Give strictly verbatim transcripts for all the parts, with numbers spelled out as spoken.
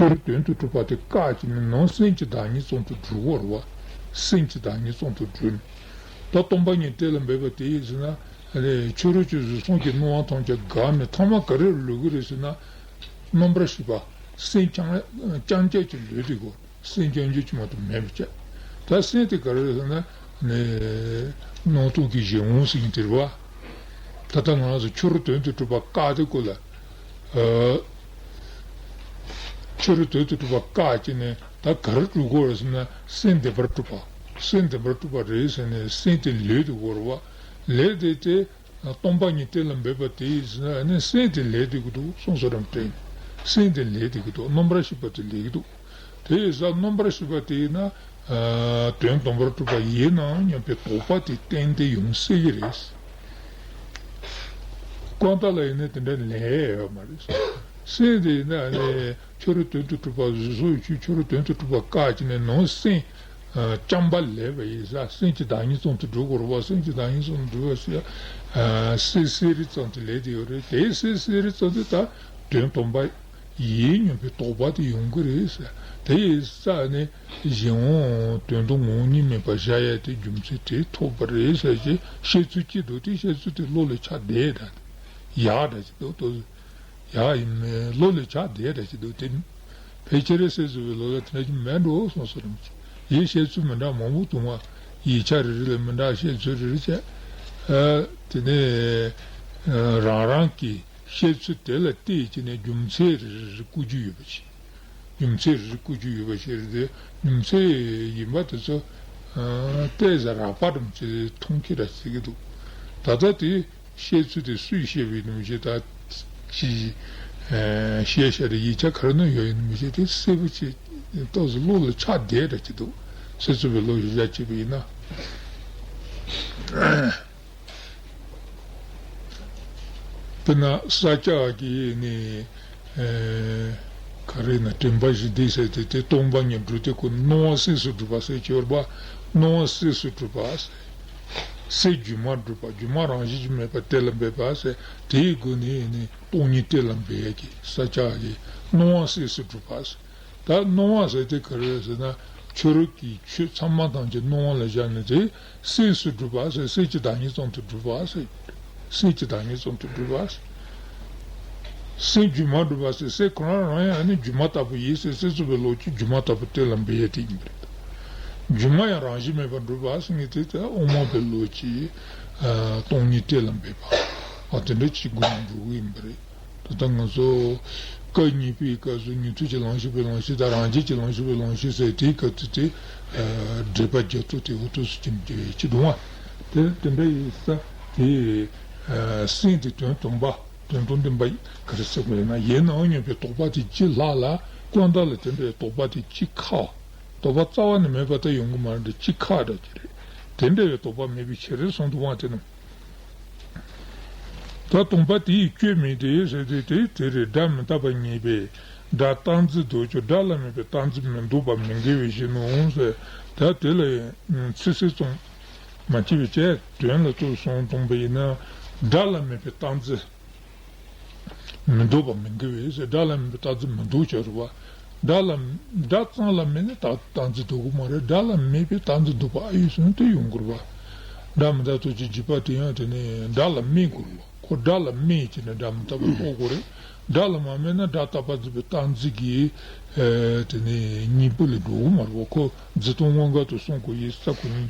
ཕྱི་རོལ་དོན་དུ་གྲུབ་པ་དེ་བཀག་བྱས་ནས་ནང་སེམས་ཀྱི་བདག་ཉིད་ཙམ་དུ་སྒྲུབ་དགོས་རེད་བ། སེམས་ཀྱི་བདག་ཉིད་ཙམ་དུ་སྒྲུབ་ནས། ད་སྟོང་པ་ཉིད་གཏན་ལ་འབེབས་པ་དེ་ཡིན་ཟེར་ན། ཕྱི་རོལ་གྱི་གཟུགས་སོགས་ཀྱི་སྣང་བ་ཐམས་ཅད་འགགས་ནས་ཐ་མ་ག་རེ་ལུས་ཀྱི་རེད་ཟེར་ན། རྣམ་པར་ཤེས་པ། སེམས་རྐྱང་རྐྱང་རྐྱང་གཅིག་ལུས་བསྡད་དགོས། སེམས་རྐྱང་རྐྱང་གཅིག་མ་གཏོགས་མེད་པ་བྱས། ད་སེམས་དེ་ག་རེ་རེད་ཟེར་ན། ནི། སྣང་སྟོང་གི་གཞན་དབང་ཟེར་མཁན་དེ་རེད་བ། ད་ལྟ་ང་རང་ཚོ་ཕྱི་རོལ་དོན་དུ་གྲུབ་པ་བཀག་དེ་ཀོ་ལ། ཨ། ཕྱི་རོལ་དོན་དུ་གྲུབ་པ་བཀག་བྱས་ནས་ད་ག་རེ་སྒྲུབ་དགོས་རེད་ཟེར་ན། སེམས་བདེན་པར་གྲུབ་པ། སེམས་བདེན་པར་གྲུབ་པ་རེད་ཟེར་ནས་སེམས་དེ་ལུས་བསྡད་དགོས་རེད་བ། ལུས་བསྡད་དེ། སྟོང་པ་ཉིད་གཏན་ལ་འབེབས་པ་དེ་ཡིན་ཟེར་ན། ཨ་ནི་སེམས་དེ་ལུས་བསྡད་ཀྱི་འདུག་གསུངས་སོ། རམ་སྤྲད་ནས་སེམས་དེ་ལུས་བསྡད་ཀྱི་འདུག་རྣམ་པར་ཤེས་པ་དེ་ལུས་ཀྱི་འདུག་དེ་ཡིན་ཙང་རྣམ་པར་ཤེས་པ་དེ་ཡིན་ན། ཨ། དོན་དམ་པར་གྲུབ་པ་ཡིན་ནའང་སྙམ་པའི་དོགས་པ་དེ་གཏན་གཏན་ཡོང་སྲིད་ཀྱི་རེད། ཀུན་བརྟགས་ལ་ཡིན་ན་དེ་འདྲ་ལས་ཡོད་མ་རེད། སེམས་དེ་ཡིན་ན་ཨ་ནི། ཕྱི་རོལ་དོན་དུ་གྲུབ་པ་གཟུགས་སོགས་ཀྱི་ཕྱི་རོལ་དོན་དུ་གྲུབ་པ་བཀག་བྱས་ནས་ནང་སེམས། ཨ། རྐྱང་པ་ལུས་པ་ཡིན་ཙང་སེམས་ཀྱི་བདག་ཉིད་ཙམ་དུ་སྒྲུབ་དགོས་རེད་བ། སེམས་ཀྱི་བདག་ཉིད་ཙམ་དུ་སྒྲུབ་པ་ཟེར། ཨ། གསལ་གསལ་རི་ཙམ་དུ་ལུས་བསྡད་ཡོད་རེད། དེ་གསལ་གསལ་རི་ཙམ་དུ་ད་དོན་དམ་པ་ཡིན་སྙམ་པའི་དོགས་པ་དེ་ཡོང་གི་རེད་ཟེར། དེ་ཡིན་ཙང་ནི་གཞན་དབང་དོན་དམ་ངོ་བོ་ཉིད་མིན་པར་བཞག་ཡ་དེ་རྒྱུ་མཚན་དེ་ཐོབ་པ་རེད་ཟེར་གྱི་བཤད་ཚུལ་གཅིག་འདུག་དེ་བཤད་ཚུལ་དེ་བློ་ལ་ཆགས་བསྡད་ད་ཡག་འདྲ་ཅིག་འདུག་ཏོ། ཡ་ཡིན་མིན་བློ་ལ་ཆགས་བསྡད་འདྲ་ཅིག་འདུག་དེ་ཕལ་ཆེར་སེམས་སུ་བའི་བློ་ལ་དེ་འདྲ་ཅིག་མེད་འགྲོ་སོང་སོ་རམ་ཅིག་ཡིན་བཤད་ཚུལ་མི་འདྲ་མང་པོ་འདུག་བ། ཡིག་ཆ་རེ་རེ་ལ་མི་འདྲ་བཤད་ཚུལ་རེ་རེ་བྱས། ཨ། དེ་ནས་རང་རང་གི་བཤད་ཚུལ་དེ་ལ་བལྟས་བྱས་ནས་རྒྱུ་མཚན་རེ་རེ་བཀོད་རྒྱུ་ཡོད་པ་ཅིག་རྒྱུ་མཚན་རེ་རེ་བཀོད་རྒྱུ་ཡོད་པ་ཞིག་རེད་དེ། རྒྱུ་མཚན་ཡིན་པ་དེ་ཚོ། ཨ། ཏོག་ཙམ་རགས་པ་ཙམ་ཅིག་མཐོང་གི་ར་ཟེར་གི་འདུག་ད་ལྟ་དེ་བཤད་ཚུལ་དེ་སུས་བཤད་པ་ཡིན་ནམ་ཞེས་ད་ཅི། ཨ། བཤད་བཤད་རེ་ཡིག་ཆ་ག་རེ་ན་ཡོད་ཡིན་ནམ་ཞེས་དེ་གསལ་པོ་ཅིག་ཏོག་ཙམ་བློ་ལ་ཆགས་བསྡད་འདྲ་ཅིག་འདུག་སེམས་སུ་བའི་བློ་ཞིག་བཞག་བྱས་པ་ཡིན་ན། དཔེར་ན་ས་སྐྱ་གི་ནི། ཨེ། ག་རེ་ན་དྲན་པ་བཞི་ལྡན་ཟེར་དེ་དེ་སྟོང་པ་ཉིད་སྒྲུབ་དེ་ཁོ་སྣང་བ་སེམས་སུ་སྒྲུབ་པ་ཟེར་གྱི་ཡོད་པ། སྣང་བ་སེམས་སུ་སྒྲུབ་པ་ཟེར། སེམས་སྒྱུ་མར་སྒྲུབ་པ། སྒྱུ་མ་རང་བཞིན་གྱིས་མེད་པ་གཏན་ལ་འབེབས་པ་ཟེར། དེའི་སྒོ་ནས་ནི་སྟོང་ཉིད་གཏན་ལ་འབེབས་ཡ་གི་ས་སྐྱ་གི་སྣང་བ་སེམས་སུ་སྒྲུབ་པ་ཟེར། ད་སྣང་བ་ཟེར་དེ་ག་རེ་ཟེར་ན། ཕྱི་རོལ་གྱི་ཆོས་ཚང་མ་ཐམས་ཅད་སྣང་བ་ལ་བཞག་ནས་དེ་སེམས་སུ་སྒྲུབ་པ་ཟེར། སེམས་ཀྱི་བདག་ཉིད་ཙམ་དུ་སྒྲུབ་པ་ཟེར། སེམས་ཀྱི་བདག་ཉིད་ཙམ་དུ་སྒྲུབ་པ་ཟེར། སེམས་སྒྱུ་མར་སྒྲུབ་པ་ཟེར། སེམས་ཁོ་རང་རང་ཡང་ནི་སྒྱུ་མ་ལྟ་བུ་ཡིན་ཟེར། སེམས་སུ་བའི་བློ་གྱིས་སྒྱུ་མ་ལྟ་བུ་གཏན་ལ་འབེབས་ཡས་དེ་ཡིན་པ་རེད། སྒྱུ་མ་ཡང་རང་བཞིན་མེད་པར་སྒྲུབ་པ་ཟེར་མཁན་དེ་ད་དབུ་མ་པའི་བློ་གྱིས། ཨ། སྟོང་ཉིད་གཏན་ལ་འབེབས་པ། ཨ། དེ་འདྲ་ཅིག་སྒོ་ནས་འགྲོ་གི་ཡིན་པ་རེད། ད་ལྟ་ང་ཚོ་སྐབས་གཉིས་པའི་སྐབས་སུ་ཉན་ཐོས་ཀྱི་ལམ་ཤེས་པའི་ལམ་ཤེས་དང་རང་རྒྱལ་གྱི་ལམ་ཤེས་པའི་ལམ་ཤེས་ཟེར། དེའི་སྐབས་དུ་དེ། ཨ། འགྲེལ་པ་རྒྱ་མཚོ་དེ་འུ་ཐུག་སུ་ཅིག་ཅིག་འདུག་བ། དེ་དེ་འདྲ་ཡིན་ས་དེ། ཨ། སེམས་དེ་དོན་དམ་པ་དོན་དམ་བདེན་པ་ག་རེ་ཟེར་དགོས་ན་ཡིན་ནའང་སྙམ་པའི་དོགས་པ་དེ་ཅི་ལྷག་ལ། ཀུན་བརྟགས་ལ་དེ་འདྲའི་དོགས་པ་དེ་ཅི་ཁ་བ། དོགས་པ་རྩ་བ་ནས་མེད་པ་ད་ཡོང་གི་མ་རེད། ཅི་ཁ་འདྲ་ཅི་རེད། དེ་འདྲ་བའི་དོགས་པ་མེད་པའི་ཕྱིར་གསུངས་འདུག་བ། དེ་ནི། ད་སྟོང་པ་དེ་ཡི་སྐྱོན་མེད་དེ་ཟེར་དུས་དེ་དེ་རེད། སྒྲ་མི་རྟག་པ་ཉིད་པས་སྒྲ་རྟག་འཛིན་ལྡོག་ཀྱང་སྒྲ་ལ་མེད་པའི་རྟག་འཛིན་མི་ལྡོག་པ་མི་འགལ་བའི་གཞི་ནོ་ཟེར། ད་དེ་ལ་ཚིག་གསལ་ཙམ་མ་བྱས་པའི་བྱས་དོན་ལ་ཚུར་སོང་སྟོང་པ་ཡིན་ན། སྒྲ་ལ་མེད་པའི་རྟག་འཛིན་མི་ལྡོག་པ་མི་འགལ་བས་ཟེར། སྒྲ་ལ་མེད་པའི་རྟག་འཛིན་མི་ལྡོག་ཅེས་རེད་བ། སྒྲ་ལ། སྒྲ་ཙམ་ལ་དམིགས་ནས་རྟག་རྟག་འཛིན་ལྡོག་གི་མ་རེད། སྒྲ་ལ་དམིགས་པའི་རྟག་འཛིན་ལྡོག་པ་ཨ་ཡོད་སོང་དེ་ཡོང་དགོས་རེད་བ། སྒྲ་མི་རྟག་སྟོབས་ཀྱི་འཇིགས་པ་དེ་ཡང་དེ་ནི་སྒྲ་ལ་དམིགས་དགོས་རེད་བ། ཁོ་སྒྲ་ལ་དམིགས་བྱས་ནས་སྒྲ་མི་རྟག་པ་རྟོགས་དགོས་རེད། སྒྲ་ལ་མ་དམིགས་ན་སྒྲ་རྟག་པར་འཛིན་པའི་རྟག་འཛིན་གྱི། ཨེ། དེ་ནི་གཉིས་པོ་ལས་འགྲོ་གི་མ་རེད་བ། ཁོ་འཛིན་སྟངས་དབང་འགལ་དུ་སོང་དགོས་ཡིན་ས་ཁོ་ཡིན།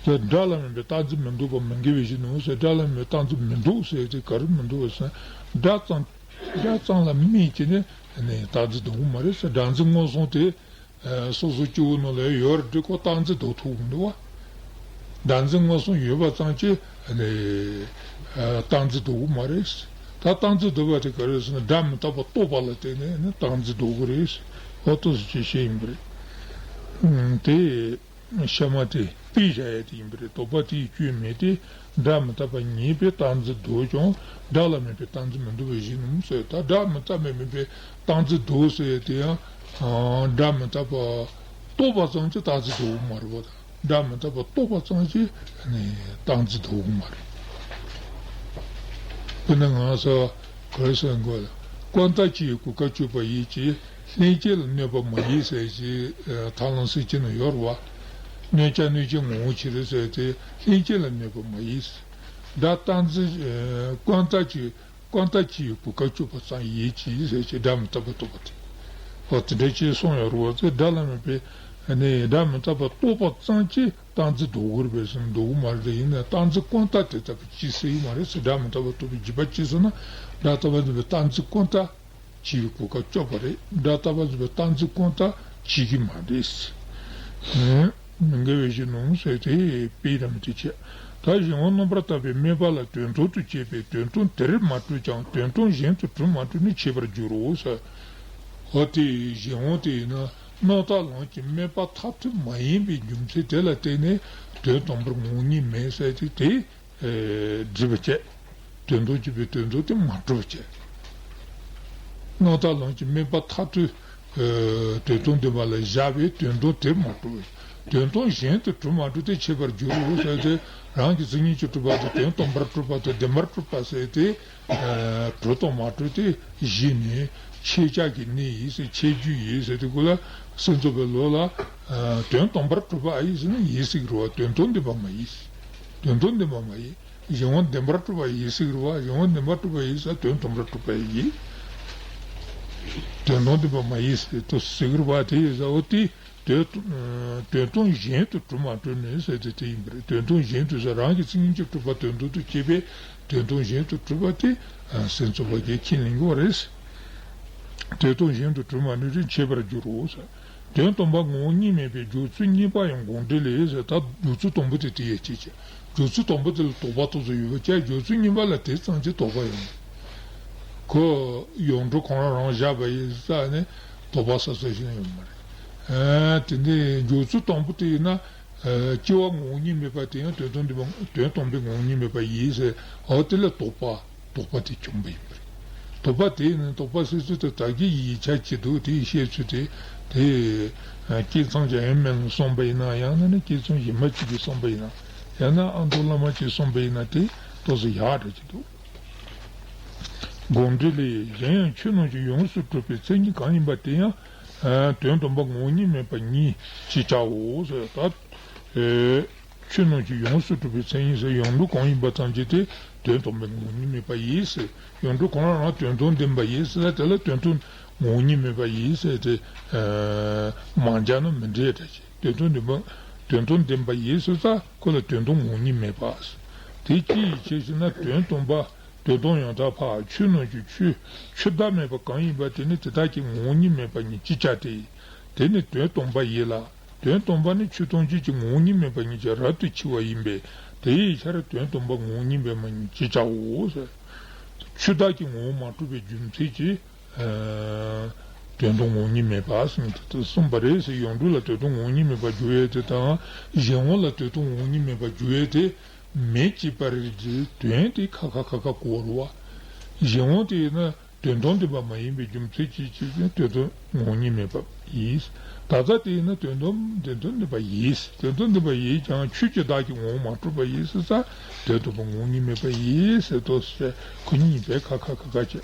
སྒྲ་ལ་དམིགས་པའི་རྟག་འཛིན་མི་ལྡོག་པ་མི་འགལ་བའི་གཞི་ནོ་ཟེར། སྒྲ་ལ་དམིགས་པའི་རྟག་འཛིན་མི་ལྡོག་ཟེར་དེ་ག་རེ་མི་ལྡོག་པ་ཟེར་ན། སྒྲ་ཙམ། སྒྲ་ཙམ་ལ་དམིགས་བྱས་ནས་ནི་རྟག་འཛིན་ལྡོག་གི་མ་རེད་ཟེར། སྒྲ་འཛིན་མངོན་སུམ་དེ། ཨ། སོ་སོ་སྐྱེ་བོ་ནང་ལ་ཡོད་རེད་དེ་ཁོ་རྟག་འཛིན་ལྡོག་ཐུབ་ཀྱི་མི་འདུག་བ། སྒྲ་འཛིན་མངོན་སུམ་ཡོད་པ་ཙམ་གྱིས་ནི། ཨ། རྟག་འཛིན་ལྡོག་གི་མ་རེད། ད་རྟག་འཛིན་ལྡོག་པ་དེ་ག་རེ་ཟེར་ན་སྒྲ་མི་རྟག་པ་རྟོགས་པ་ལ་བརྟེན་ནས་ནི་རྟག་འཛིན་ལྡོག་གི་རེད། འོ་ཏོག་ཙམ་ཅིག་བཤད་ཡིན་པ་རེད། ཨ། དེ། གཤའ་མ་དེ་དཔེ་བཞག་ཡ་དེ་ཡིན་པ་རེད། དོགས་པ་དེ་ཡི་སྐྱོན་མེད་དེ། སྒྲ་མི་རྟག་པ་ཉིད་པས་རྟག་འཛིན་ལྡོག་ཀྱང་སྒྲ་ལ་མེད་པའི་རྟག་འཛིན་མི་ལྡོག་པའི་གཞི་ནོ་ཟེར། ད་སྒྲ་མི་རྟག་པ་མེད་པའི་རྟག་འཛིན་ལྡོག་ཟེར་ཡ་དེ་ཡང་། ཨ། སྒྲ་མི་རྟག་པ་རྟོགས་པ་ཙམ་གྱིས་རྟག་འཛིན་ལྡོག་གི་མ་རེད་བ། སྒྲ་མི་རྟག་པ་རྟོགས་པ་ཙམ་གྱིས་ནི་རྟག་འཛིན་ལྡོག་གི་མ་རེད། དཔེར་ན་ང་ཚོ་ག་རེ་ཟེར་དགོས་ལ། ཀུན་བརྟགས་ཕྱིའི་གོ་སྐབས་གཅོད་པ་ཡིན་གྱི། ལྷན་སྐྱེས་ལ་གནོད་པ་མ་ཡིན་ཟེར་གྱི། ཐར་ལམ་སེམས་བསྐྱེད་ན་ཡོད་རེད་བ། གནོད་བྱ་གནོད་བྱེད་ངོ་བོ་ཕྱི་རོལ་ཟེར་ཏེ་ལྷན་སྐྱེས་ལ་གནོད་པ་མ་ཡིན། སྒྲ་རྟག་འཛིན། ཀུན་བརྟགས་ཀྱི། ཀུན་བརྟགས་ཕྱིའི་གོ་སྐབས་གཅོད་པ་ཙམ་ཡིན་གྱི་ཟེར་གྱི། སྒྲ་མི་རྟག་པ་རྟོགས་པ་དེ། འོ་དེ་འདྲ་ཅིག་གསུངས་ཡོད་རེད་བ། ཚེ་སྒྲ་ལ་མེད་པའི་ནི་སྒྲ་མི་རྟག་པ་རྟོགས་པ་ཙམ་གྱིས་རྟག་འཛིན་ལྡོག་གི་རེད་པས་ཟེར་ན་ལྡོག་གི་མ་རེད། ཡིན་ནའང་རྟག་འཛིན་ཀུན་བརྟགས་དེ་ལྟ་བུ་ཅིག་ཟེར་གྱི་མ་རེད་ཟེར། སྒྲ་མི་རྟག་པ་རྟོགས་པའི་རྒྱུད་པ་ཅིག་ཟེར་ན་སྒྲ་རྟག་པ་འཛིན་པའི་རྟག་འཛིན་ཀུན་བརྟགས་ཕྱིའི་གོ་སྐབས་གཅོད་པ་རེད། སྒྲ་རྟག་པ་འཛིན་པའི་རྟག་འཛིན་ཀུན་བརྟགས་བྱེད་ཀྱི་མ་རེད། མི་འགལ་བའི་གཞི་ནོམ་ཟེར་ཏེ་དཔེ་ར་མི་དེ་བྱས། ད་གཞན་དབང་རྣམ་པར་དག་པའི་དམིགས་པ་ལ་དོན་དམ་དུ་བྱས་པའི་དོན་དམ་དེར་མ་གྲུབ་ཀྱང་དོན་དམ་གཞན་དུ་གྲུབ་མ་གྲུབ་ནི་ཁྱད་པར་འགྱུར་རོ་ཟེར། འོ་དེ་གཞན་དབང་དེ་ཡིན་ན་རྣམ་དག་ལམ་གྱི་དམིགས་པ་མཐར་ཐུག་མ་ཡིན་པའི་རྒྱུ་མཚན་དེ་ལ་བརྟེན་ནས་དོན་དམ་པར་ངོ་བོ་ཉིད་མེད་ཟེར་ཏེ་དེ། སྒྲུབ་པ་བྱས། དོན་དམ་གཅིག་པའི་དོན་དམ་དེ་མ་གྲུབ་པ་བྱས། རྣམ་དག་ལམ་གྱི་དམིགས་པ་མཐར་ཐུག་དོན་དམ་བདེན་པ་ལ་བཞག་པའི་དོན་དམ་དེ་མ་གྲུབ་པ། དོན་དམ་གཞན་དུ་གྲུབ་མ་གྲུབ་དེ་ཁྱད་པར་འགྱུར་རོ་ཟེར་ཏེ། རང་གི་མཚན་ཉིད་ཀྱིས་གྲུབ་པ་དང་དོན་དམ་པར་གྲུབ་པ་དང་བདེན་པར་གྲུབ་པ་ཟེར་ཏེ། གྲུབ་དང་མ་གྲུབ་དེ་གཞི་ནས་ཁྱད་ཆོས་ཀྱི་གནས་ཡིན་ཟེར། ཁྱད་རྒྱུ་ཡིན་ཟེར་ཏེ་ཁོ་ལ་སེམས་ཙམ་པའི་ལུགས་ལ། དོན་དམ་པར་གྲུབ་པ་ཨ་ཡིན་ཟེར་ན་ཡིན་སྲིད་རེད་བ། དོན་དམ་བདེན་པ་མ་ཡིན། དོན་དམ་བདེན་པ་མ་ཡིན། གཞན་དབང་བདེན་པར་གྲུབ་པ་ཡིན་སྲིད་རེད་བ། གཞན་དབང་བདེན་པར་གྲུབ་པ་ཡིན་ཟེར་དོན་དམ་པར་གྲུབ་པ་ཡིན། དོན་དམ་བདེན་པ་མ་ཡིན་ཟེར་དུ་ཟེར་གི་རེད་བ། དེ་ཡིན་ཟེར་བ་དེ་དོན་དོན་དམ་གཞན་དུ་གྲུབ་མ་གྲུབ་ནས་ཟེར་དེ་དེ་ཡིན་པ་རེད། དོན་དམ་གཞན་དུ་ཟེར་རང་གི་མཚན་ཉིད་ཀྱིས་གྲུབ་པ་དོན་དམ་དུ་བྱས་པའི་དོན་དམ་གཞན་དུ་གྲུབ་པ་དེ་སེམས་ཙམ་པ་གིས་ཁས་ལེན་གྱི་ཡོད་རེད། དོན་དམ་གཞན་དུ་གྲུབ་མ་གྲུབ་ཅིང་ཁྱད་པར་འགྱུར་རོ་ཟེར། དོན་དམ་པ་ངོ་བོ་ཉིད་མེད་པའི་སྦྱོར་ཚུལ་གཉིས་པ་ཡང་དགོངས་འགྲེལ་ལས་ཟེར། ད་སྦྱོར་ཚུལ་དང་པོ་དེ་དེ་ཡང་གཅིག་བྱས། སྦྱོར་ཚུལ་དང་པོ་དེ་ལ་དོགས་པ་ཏོག་ཙམ་ཡོད་པ་བྱས། སྦྱོར་ཚུལ་གཉིས་པ་ལ་དེ་ཙམ་གྱིས་དོགས་པ་ཡོད་མ་རེད། ཁོ་ཡོངས་གྲུབ་གང་རང་རང་བཞག་པ་ཡིན་ཙང་ནས་དོགས་པ་ཟ་ས་ཞིག་ཡོད་མ་རེད། ཨ་དེ་འདྲའི་སྦྱོར་ཚུལ་དང་པོ་དེ་ཡིན་ན། ཨ་སྐྱེ་བ་ངོ་བོ་ཉིད་མེད་པ་དེ་ཡང་དོན་དམ་བདེན་པ། དོན་དམ་པའི་ངོ་བོ་ཉིད་མེད་པ་ཡིན་ཟེར། འོ་དེ་ལ་དོགས་པ། དོགས་པ་དེ་བྱུང་བ་ཡིན་པ་རེད། དོགས་པ་དེ་ནི་དོགས་པ་སོ་སོ་དེ་ད་གིན་ཡིག་ཆ་གཅིག་འདུག་དེའི་བཤད་ཚུལ་དེ། དེ་སྐྱེས་མཚམས་ཀྱི་ཨེ་མེན་གསུངས་པ་ཡིན་ན། ཡང་ན་ནི་སྐྱེས་མཚམས་གཞན་པ་གཅིག་གིས་གསུངས་པ་ཡིན་ན། ཡང་ན་ཨ་མདོ་བླ་མ་གཅིག་གསུངས་པ་ཡིན་ན་དེ་ཏོག་ཙམ་ཡག་འདྲ་གཅིག་འདུག་དགོངས་འགྲེལ་ལས། གཞན་ཡང་ཆོས་རྣམས་ཀྱི་ཡོངས་སུ་གྲུབ་པའི་མཚན་ཉིད་གང་ཡིན་པ་དེ་ཡང་དོན་དམ་པ་ངོ་བོ་ཉིད་མེད་པ་ཉིད་ཅེས་བྱའོ་ཟེར། ད་ཆོས་རྣམས་ཀྱི་ཡོངས་སུ་གྲུབ་པའི་མཚན་ཉིད་ཟེར། ཡོངས་གྲུབ་གང་ཡིན་པ་ཐམས་ཅད་དེ་དོན་དམ་པའི་ངོ་བོ་ཉིད་མེད་པ་ཡིན་ཟེར། ཡོངས་གྲུབ་གང་རང་རང་དོན་དམ་བདེན་པ་ཡིན་ཟེར་ལ། དེ་ལ་དོན་དམ་ངོ་བོ་ཉིད་མེད་པ་ཡིན་ཟེར་དེ་མ་སྦྱར་ན་མི་འགྲིག་འདྲ་ཅིག་དོན་དམ་བདེན་པ། དོན་དམ་བདེན་པ་ཡིན་ཟེར་ཙང་ཁོ་ལ་དོན་དམ་ངོ་བོ་ཉིད་མེད་པ་ཟེར། དེ་ཅི་ཡིས་ཕྱིར་ཞེ་ན། དོན་དམ་པ། དོན་དམ་ཡང་དག་པ་ཆོས་རྣམས་ཀྱི་ཆོས། ཆོས་བདག་མེད་པ་གང་ཡིན་པ་དེ་ནི་དེ་དག་གི་ངོ་བོ་ཉིད་མེད་པ་ཉིད་ཅེས་བྱ་སྟེ། དེ་ནི་དོན་དམ་པ་ཡིན་ལ། དོན་དམ་པ་ནི་ཆོས་ཐམས་ཅད་ཀྱི་ངོ་བོ་ཉིད་མེད་པ་ཉིད་ཀྱིས་རབ་ཏུ་ཕྱེ་བ་ཡིན་པས། དེ་ཡི་ཕྱིར་དོན་དམ་པ་ངོ་བོ་ཉིད་མེད་པ་ཉིད་ཅེས་བྱའོ་ཟེར། ཆོས་བདག་གི་ངོ་བོ་མ་གྲུབ་པའི་རྒྱུ་མཚན་གྱིས། ཨ་དོན་དམ་ངོ་བོ་ཉིད་མེད་པ་ཟེར་དེ་གསུངས་པ་རེད་ཟེར། ཡོངས་གྲུབ་ལ་དོན་དམ་ངོ་བོ་ཉིད་མེད་པར་འགྱུར་བ་དེ་དང་། གཞན་དབང་ལ་དོན་དམ་ངོ་བོ་ཉིད་མེད་པར་འགྱུར་བ་དེ་མེད་ཅེས་པ་རེད་ཀྱི་དོན་དེ་ཁ་ཁ་ཁ་ཁ་གོ་རུ་བ། གཞན་དབང་དེ་ཡིན་ན་དོན་དམ་བདེན་པ་མ་ཡིན་པའི་རྒྱུ་མཚན་གྱིས་ཕྱིར་དོན་དམ་ངོ་བོ་ཉིད་མེད་པ་ཡིན། ད་ལྟ་དེ་ཡིན་ན་དོན་དམ་དོན་དམ་བདེན་པ་ཡིན། དོན་དམ་བདེན་པ་ཡིན་ཀྱང་ཆོས་ཀྱི་བདག་གི་ངོ་བོ་མ་གྲུབ་པ་ཡིན་ཟེར་ཙང་དོན་དམ་པ་ངོ་བོ་ཉིད་མེད་པ་ཡིན་ཟེར་དོ་ཟེར། ཁོ་གཉིས་པས་ཁ་ཁ་ཁ་ཁ་བྱས།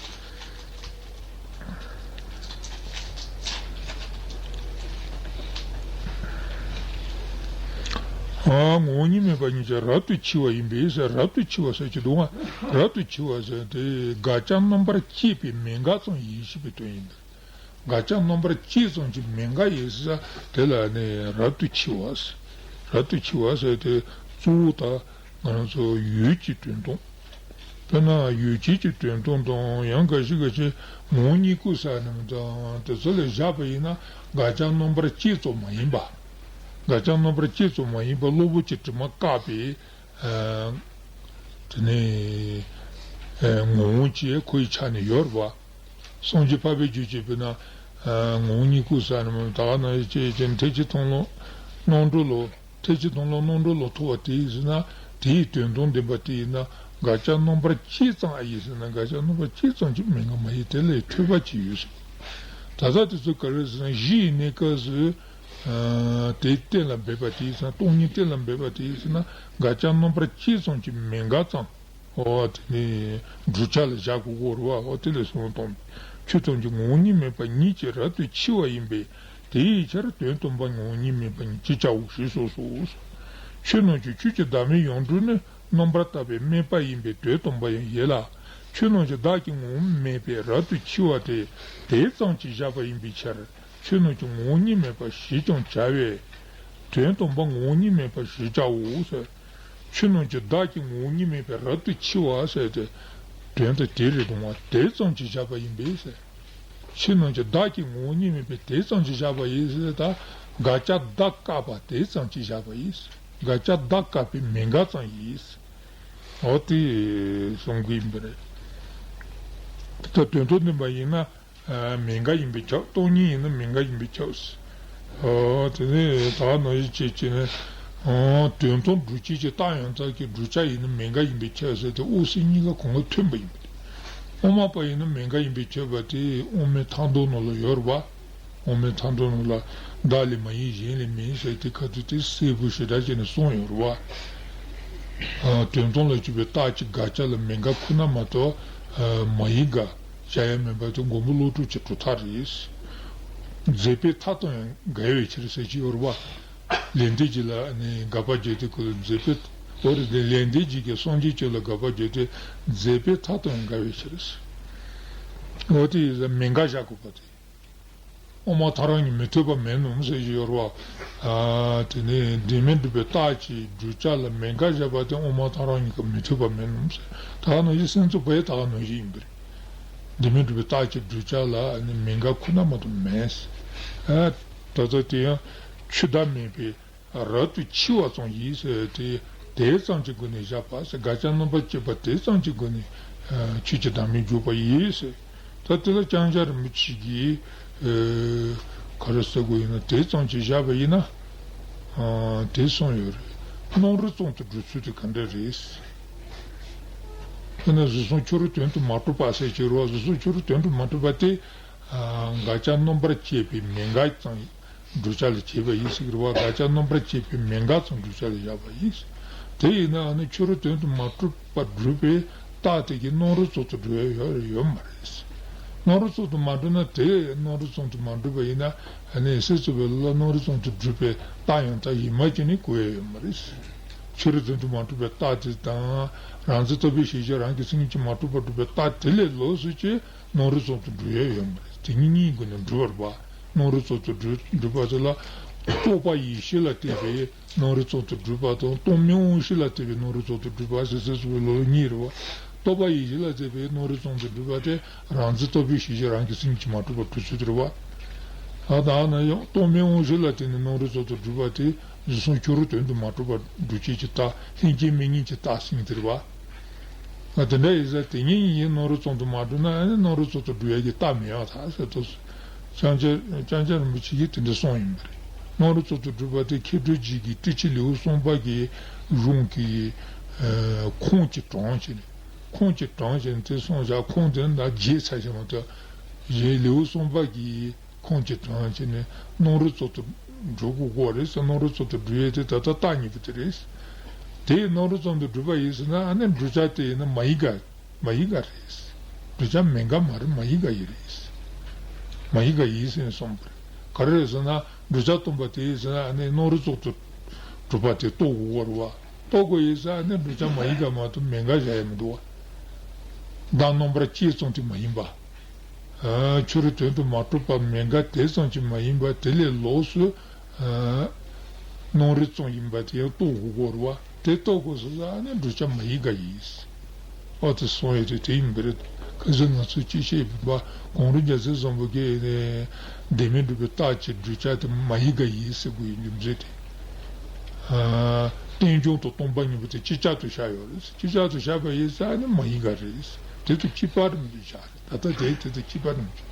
ཨ་ངོ་བོ་ཉིད་མེད་པ་ཉིད་ཀྱིས་རབ་ཏུ་ཕྱེ་བ་ཡིན་པས་ཟེར། རབ་ཏུ་ཕྱེ་བ་ཟེར་གྱི་འདུག་ཨ། རབ་ཏུ་ཕྱེ་བ་ཟེར་དེ་དགག་བྱ་རྣམ་པར་བཅད་པའི་མེད་དགག་ཙམ་ཡིན་ཞེས་པའི་དོན་ཡིན། དགག་བྱ་རྣམ་པར་བཅད་ཙམ་གྱི་མེད་དགག་ཡིན་ཟེར་དེ་ལ་ནི་རབ་ཏུ་ཕྱེ་བ་ཟེར། རབ་ཏུ་ཕྱེ་བ་ཟེར་དེ་གཙོ་བོ་ད་ང་རང་ཚོ་ཡུལ་གྱི་དོན་དམ། དཔེར་ན་ཡུལ་ཅན་གྱི་དོན་དམ་དང་། ཡང་འགའ་ཞིག་གིས་ངོ་བོ་ཉིད་སྐུ་ཟེར་ནས་དང་དེ་ཚོ་ལ་བཞག་པ་ཡིན་ན་དགག་བྱ་རྣམ་པར་བཅད་ཙམ་མ་ཡིན་པ། དགག་བྱ་རྣམ་པར་བཅད་ཙམ་མ་ཡིན་པ་གློ་བུར་གྱི་དྲི་མ་བཀག་པའི་ཨ་དེ་ནས་ཨ་ངོ་བོ་ཅིག་ཁོའི་ཆ་ནས་ཡོད་རེད་བ། སངས་རྒྱས་འཕགས་པའི་རྒྱུད་ཅེས་པས་ན། ཨ་ངོ་བོ་ཉིད་སྐུ་ཟེར་ནས་ད་ག་ནང་བཞིན་ཅེས་ཀྱི་ཐེག་ཆེན་མཐོང་ལམ་རྣམ་གྲོལ་ལོ། ཐེག་ཆེན་མཐོང་ལམ་རྣམ་གྲོལ་ལོ་ཐོབ་པ་དེ་ཡིན་ཟེར་ན་དེའི་དོན་དམ་བདེན་པ་དེ་ཡིན་ན་དགག་བྱ་རྣམ་པར་བཅད་ཙམ་ཨ་ཡིན་ཟེར་ན་དགག་བྱ་རྣམ་པར་བཅད་ཙམ་གྱི་མེད་དགག་མ་ཡིན། དེ་ལས་ཐོས་པ་ཅིག་ཡོད་ཟེར། ད་ལྟ་དེ་ཚོ་ག་རེ་ཟེར་ན་གཞི་ཡི་གནས་སྐབས་སུ། ཨ་དེ་གཏན་ལ་འབེབས་པ་དེ་ཡིན་ཟེར་ན། སྟོང་ཉིད་གཏན་ལ་འབེབས་པ་དེ་ཡིན་ཟེར་ན་དགག་བྱ་རྣམ་པར་བཅད་ཙམ་གྱི་མེད་དགག་ཙམ། འོ་དེ་ནི་བསྒྲུབ་བྱ་ལ་བཞག་དགོས་ཀྱི་རེད་བ། འོ་དེ་ལས་གསུངས་དང་ ཆོས་ཐམས་ཅད་ངོ་བོ་ཉིད་མེད་པ་ཉིད་ཀྱིས་རབ་ཏུ་ཕྱེ་བ་ཡིན་པས། དེའི་ཕྱིར་དོན་སྟོང་པ་ངོ་བོ་ཉིད་མེད་པ་ཉིད་ཅེས་བྱའོ་ཞེས་གསུངས་སོ། ཆོས་རྣམས་ཀྱི་ཆོས་ཀྱི་བདག་མེད་ཡོངས་གྲོལ་ནི། རྣམ་པར་དག་པའི་དམིགས་པ་ཡིན་པས་དོན་སྟོང་པ་ཡང་ཡིན་ལ། ཆོས་རྣམས་ཀྱི་བདག་གི་ངོ་བོ་མེད་པས་རབ་ཏུ་ཕྱེ་བ་སྟེ། དེ་ཙམ་གྱིས་བཞག་པ་ཡིན་པའི་ཕྱིར། ཆོས་རྣམས་ཀྱི་ངོ་བོ་ཉིད་མེད་པ་ཞེས་ཀྱང་བྱ་བས། དོན་སྟོང་པ་ངོ་བོ་ཉིད་མེད་པ་ཞེས་བྱའོ་ཟེར། ཆོས་རྣམས་ཀྱི་བདག་གི་ངོ་བོ་ཉིད་མེད་པས་རབ་ཏུ་ཕྱེ་བ་ཟེར་ཏེ། དོན་དུ་དེ་རེད་དང་བ་དེ་ཙམ་གྱིས་བཞག་པ་ཡིན་པས་ཟེར། ཆོས་རྣམས་ཀྱི་བདག་གི་ངོ་བོ་ཉིད་མེད་པས་དེ་ཙམ་གྱིས་བཞག་པ་ཡིན་ཟེར་ད། དགག་བྱ་བདག་བཀག་པ་དེ་ཙམ་གྱིས་བཞག་པ་ཡིན། དགག་བྱ་བདག་བཀག་པའི་མིང་ག་ཙམ་ཡིན། འོ་དེ་གསུང་གི་ཡིན་པ་རེད། ད་དོན་དུ་འདོན་པ་ཡིན་ན། ཨ། མིང་ག་ཡིན་པས་ཁྱབ། སྟོང་ཉིད་ཡིན་ན་མིང་ག་ཡིན་པས་ཁྱབ། ཨོ། དེ་ནས་ད་ནང་བཞིན་བྱས་བྱས་ནས། ཨོ། དོན་དམ་སྒྲུབ་བྱེད་ཀྱི་རྟགས་ཡང་དག་གི་བསྒྲུབ་བྱ་ཡིན་ན་མིང་ག་ཡིན་པས་ཁྱབ་ཟེར་ཏེ་དབུ་སྲིད་གཉིས་ཀ་གང་ག་མཐུན་པ་ཡིན་པ་རེད། དབུ་མ་པ་ཡིན་ན་མིང་ག་ཡིན་པས་ཁྱབ་པ་དེ་དབུ་མའི་མཐའ་དོན་ནང་ལ་ཡོད་རེད་བ། དབུ་མའི་མཐའ་དོན་ནང་ལ་བདག་ལས་མ་ཡིན་གཞན་ལས་མིན་ཟེར་དེ་ཁ་ཐུག་དེ་གསལ་པོ་ཞེ་དྲག་བྱས་ནས་གསུངས་ཡོད་རེད་བ། ཨ། དོན་དམ་ལ་གྱུར་པའི་རྟགས་ཀྱི་དགག་བྱ་ལ་མིང་ག་ཁོ་ན་མ་གཏོགས། ཨ། མ་ཡིན་དགག་བྱ་ཡང་མིན་པ་དེ་མགོན་པོ་ཀླུ་སྒྲུབ་ཀྱི་གྲུབ་མཐའ་རེད། མཛད་པའི་མཐའ་དང་ཡང་འགལ་བའི་ཕྱིར་ཟེར་གྱི་ཡོད་རེད་བ། ལེགས་ལྡན་འབྱེད་ལ་ནི་དགག་པ་བརྗོད་དེ་ཁོ་ལ་མཛད་པའི། འོ་རེད་དེ་ལེགས་ལྡན་འབྱེད་ཀྱི་སངས་རྒྱས་བཅས་ལ་དགག་པ་བརྗོད་དེ་མཛད་པའི་མཐའ་དང་ཡང་འགལ་བའི་ཕྱིར། འོ་དེ་ཡིན་ཙང་མིང་ག་བཞག་དགོས་པ་དེ། དབུ་མ་ཐལ་རང་གཉིས་མི་མཐུན་པ་མིན་ནམ་ཟེར་གྱི་ཡོད་རེད་བ། ཨ། དེ་ནས་བདེན་མེད་སྒྲུབ་པའི་རྟགས་ཀྱི་བསྒྲུབ་བྱ་ལ་མིང་ག་བཞག་པ་དེ་དབུ་མ་ཐལ་རང་གཉིས་ཀ་མི་མཐུན་པ་མིན་ནམ་ཟེར། ད་ག་ནང་བཞིན་སེམས་ཙམ་པ་ཡང་ད་ག་ནང་བཞིན་ཡིན་པ་རེད། བདེན་མེད་སྒྲུབ་པའི་རྟགས་ཀྱི་བསྒྲུབ་བྱ་ལ་ནི་མིང་ག་ཁོ་ན་མ་གཏོགས་མེད། ཨ། ད་ལྟ་དེ་ཡང་ཆོས་བདག་མེད་པའི་རབ་ཏུ་ཕྱེ་བ་ཙམ་ཡིན་ཟེར་ཏེ། དེ་ཙམ་གྱི་སྒོ་ནས་བཞག་པ་ཟེར། དགག་བྱ་རྣམ་པར་དཔྱད་པ་དེ་ཙམ་གྱི་སྒོ་ནས། ཨ། ཆོས་ཀྱི་བདག་མེད་བསྒྲུབས་པ་ཡིན་ཟེར། ད་དེ་ལ་ལྕང་སྐྱ་རིན་པོ་ཆེ་གིས། ཨ། ག་རེ་ཟེར་དགོས་ཡིན་ན་དེ་ཙམ་གྱིས་བཞག་པ་ཡིན་ན། ཨ། དེ་གསུངས་ཡོད་རེད། རྣམ་རིག་ཙམ་དུ་སྒྲུབ་ཚུལ་དེ་ག་འདྲ་རེད། དཔེར་ན་གཟུགས་སོགས་ཕྱི་རོལ་དོན་དུ་མ་གྲུབ་པ་ཟེར་གྱི་རེད་བ། གཟུགས་སོགས་ཕྱི་རོལ་དོན་དུ་མ་གྲུབ་པ་དེ། ཨ། དགག་བྱ་རྣམ་པར་དཔྱད་པའི་མིང་ག་ཙམ་བསྒྲུབ་བྱ་ལ་བྱེད་པ་ཡིན་ཟེར་གྱི་རེད་བ། དགག་བྱ་རྣམ་པར་དཔྱད་པའི་མིང་ག་ཙམ་བསྒྲུབ་བྱ་ལ་བཞག་པ་ཡིན། དེ་ཡིན་ན་ཨ་ནི་ཕྱི་རོལ་དོན་དུ་མ་གྲུབ་པ་སྒྲུབ་པའི་རྟགས་དེ་གི་རྣམ་རིག་ཙམ་དུ་སྒྲུབ་ཡ་ཡོད་ཡོད་མ་རེད། རྣམ་རིག་ཙམ་དུ་མ་སྒྲུབ་ན་དེ་རྣམ་རིག་ཙམ་དུ་མ་སྒྲུབ་པ་ཡིན་ན་ཨ་ནི་སེམས་ཙམ་པའི་ལ་རྣམ་རིག་ཙམ་དུ་སྒྲུབ་པའི་རྟགས་ཡང་དག་ཡིན་མ་བྱས་ནས་གོ་ཡ་ཡོད་མ་རེད། ཕྱི་རོལ་དོན་དུ་མ་གྲུབ་པའི་རྟགས་དེ་དང་རང་མཚན་རྟོག་པའི་ཤེས་བྱ་རང་གི་མཚན་ཉིད་ཀྱིས་མ་གྲུབ་པར་སྒྲུབ་པའི་རྟགས་དེ་ལས་ལོགས་སུ་ཅི། རྣམ་རིག་ཙམ་དུ་སྒྲུབ་ཡ་ཡོད་མ་རེད། དེ་གཉིས་གཉིས་ཀྱི་སྒོ་ནས་སྒྲུབ་པ་རེད་པ། རྣམ་རིག་ཙམ་དུ་སྒྲུབ་སྒྲུབ་པ་དེ་ལ། རྟོག་པ་ཡེ་ཤེས་ལ་བརྟེན་པའི་རྣམ་རིག་ཙམ་དུ་སྒྲུབ་པ་དང་རྟོག་མེད་དབང་ཤེས་ལ་བརྟེན་པའི་རྣམ་རིག་ཙམ་དུ་སྒྲུབ་པ་ཟེར་ཟེར་ཚུལ་ལོ་གཉིས་རེད་པ། རྟོག་པ་ཡེ་ཤེས་ལ་བརྟེན་པའི་རྣམ་རིག་ཙམ་དུ་སྒྲུབ་པ་དེ་རང་མཚན་རྟོག་པའི་ཤེས་བྱ་རང་གི་སེམས་ཀྱིས་མ་གྲུབ་པར་སྒྲུབ་ཚུལ་དེ་རེད་པ། ད་ལྟ་ན་ཡང་རྟོག་མེད་དབང་ཤེས་ལ་བརྟེན་ནས་རྣམ་རིག་ཙམ་དུ་སྒྲུབ་པ་དེ་གཟུགས་སོགས་ཕྱི་རོལ་དོན་དུ་མ་གྲུབ་པར་སྒྲུབ་བྱེད་ཀྱི་རྟགས་ལྷན་སྐྱེས་མིག་གཉིས་ཀྱི་རྟགས་ཟེར་གྱི་རེད་པ། ང་དེ་འདྲ་ཡིན་ཙང་དེ་ཉིད་ཡིན་རྣམ་རིག་ཙམ་དུ་མ་གྲུབ་ན་ཨ་ནི་རྣམ་རིག་ཙམ་དུ་སྒྲུབ་ཡ་གི་རྟགས་མེད་པར་ཐལ་ཟེར་དུས། ལྕང་སྐྱ་ལྕང་སྐྱ་རིན་པོ་ཆེ་གིས་དེ་འདྲ་གསུངས་ཡིན་པ་རེད། རྣམ་རིག་ཙམ་དུ་སྒྲུབ་པ་དེ་མཁས་གྲུབ་རྗེ་གིས་ཏི་ཕྱིས་ལེའུ་གསུམ་པ་གི་གཞུང་གི་ཁུངས་ཀྱི་དྲངས་བྱས་ནས་ཁུངས་ཀྱི་དྲངས་བྱས་ནས་དེ་གསུངས་བཞག་ཁུངས་དེ་ནི་ད་བརྗེད་ཚར་བཞག་མ་གཏོགས། གཞན་ལེའུ་གསུམ་པ་གི་ཁུངས་ཀྱི་དྲངས་བྱས་ནས་རྣམ་རིག་ཙམ་དུ་སྒྲུབ་དགོས་ཀྱི་རེད་ཟེར། རྣམ་རིག་ཙམ་དུ་སྒྲུབ་ཡས་དེ་ད་ལྟ་རྟགས་གཉིས་པོ་དེ་རེད། དེ་རྣམ་རིག་ཙམ་དུ་སྒྲུབ་པ་ཡིན་ཟེར་ན་ཨ་ནི་བསྒྲུབ་བྱ་དེ་ཡིན་ན་མ་ཡིན་དགག་མ་ཡིན་དགག་རེད། བསྒྲུབ་བྱ་མིན་དགག་མ་རེད། མ་ཡིན་དགག་ཡིན་རེད། མ་ཡིན་དགག་ཡིན་ཟེར་ནས་གསུངས་པ་རེད། ག་རེ་རེད་ཟེར་ན་བསྒྲུབ་བྱ་སྟོང་པ་དེ་ཡིན་ཟེར་ན་ཨ་ནི་རྣམ་རིག་ཙམ་དུ་གྲུབ་པ་དེ་རྟོགས་དགོས་ཀྱི་རེད་པ། རྟོགས་དགོས་ཡིན་ཟེར་ཨ་ནི་བསྒྲུབ་བྱ་མ་ཡིན་དགག་མ་གཏོགས་མིན་དགག་བཞག་ཡ་མི་འདུག་པ། བདག་རྣམ་པར་དཔྱད་ཙམ་དེ་མ་ཡིན་པ། ཨ། ཕྱི་རོལ་དོན་དུ་མ་གྲུབ་པ་མིན་དགག་དེ་ཙམ་གྱིས་མ་ཡིན་པ་དེ་ལས་ལོགས་སུ། ཨ། རྣམ་རིག་ཙམ་ཡིན་པ་དེ་ཡང་རྟོགས་དགོས་ཀྱི་རེད་པ། དེ་རྟོགས་དགོས་ཟེར་ཙང་ཨ་ནི་བསྒྲུབ་བྱ་མ་ཡིན་དགག་ཡིན། ཨོ་དེ་གསུངས་ཡོད་དེ་དེ་ཡིན་པ་རེད། ཁ་སང་ང་ཚོས་ཅི་བཤད་པ་གངས་རི་རྒྱལ་མཚན་བཟང་པོ་གིས་ནི་བདེན་མེད་སྒྲུབ་པའི་རྟགས་ཀྱི་བསྒྲུབ་བྱ་དེ་མ་ཡིན་དགག་ཡིན་ཟེར་དགོས་ཡིན་རྒྱུ་མཚན་དེ། ཨ། རྟེན་འབྱུང་དང་སྟོང་པ་གཉིས་པོ་དེ་གཅིག་ཅར་དུ་བཞག་ཡོད་རེད། གཅིག་ཅར་དུ་བཞག་པ་ཡིན་ཙང་ཨ་ནི་མ་ཡིན་དགག་རེད། དེ་དང་གཅིག་པ་རེད་མི་འདུག་བཞག་རེད། ད་ལྟ་དེ་དེ་དང་གཅིག་པ་རེད་མི་འདུག་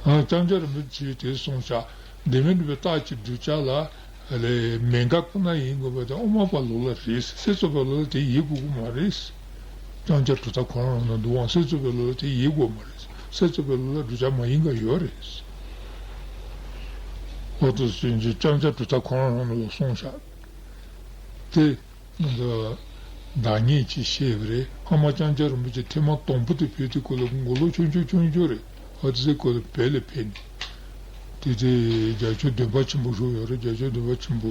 ཨ། ལྕང་སྐྱ་རིན་པོ་ཆེས་དེ་གསུངས་བཞག་བདེན་མེད་སྒྲུབ་པའི་རྟགས་ཀྱི་བསྒྲུབ་བྱ་ལ་ལས་མིན་དགག་ཁོ་ན་ཡིན་དགོས་པ་དེ་དབུ་མ་པ་ལོག་ལ་རེད། སེམས་ཙམ་པ་ལོག་ལ་དེ་ཡིན་དགོས་ཀྱི་མ་རེད། ལྕང་སྐྱ་གྲུབ་མཐའ་ཁོ་རང་རང་ན་འདུག་པ། སེམས་ཙམ་པ་ལོག་ལ་དེ་ཡིན་དགོས་མ་རེད། སེམས་ཙམ་པ་ལོག་ལ་བསྒྲུབ་བྱ་མ་ཡིན་དགག་ཡོད་རེད། འོ་དེ་ཟེར་གྱི་ལྕང་སྐྱ་གྲུབ་མཐའ་ཁོ་རང་རང་ན་ལ་གསུངས་བཞག་དེ། ང་ཚོ་ བདག་ཉིད་ཅེས་བཤད་པ་རེད། ཨ་མ་ལྕང་སྐྱ་རིན་པོ་ཆེ་ཐེངས་མ་དང་པོ་དེ་ཕེབས་དུས་སྐབས་ལ་མགོ་ལོག་ཆུང་ཆུང་ཆུང་ཆུང་རེད། ཨ་དེ་ཚེ་སྐབས་ལ་བོད་ལ་ཕེབས་ནས། དེ་དེ་རྒྱལ་མཆོག་འདོན་པ་ཆེན་པོ་ཞུ་ཡོད་རེད། རྒྱལ་མཆོག་འདོན་པ་ཆེན་པོ་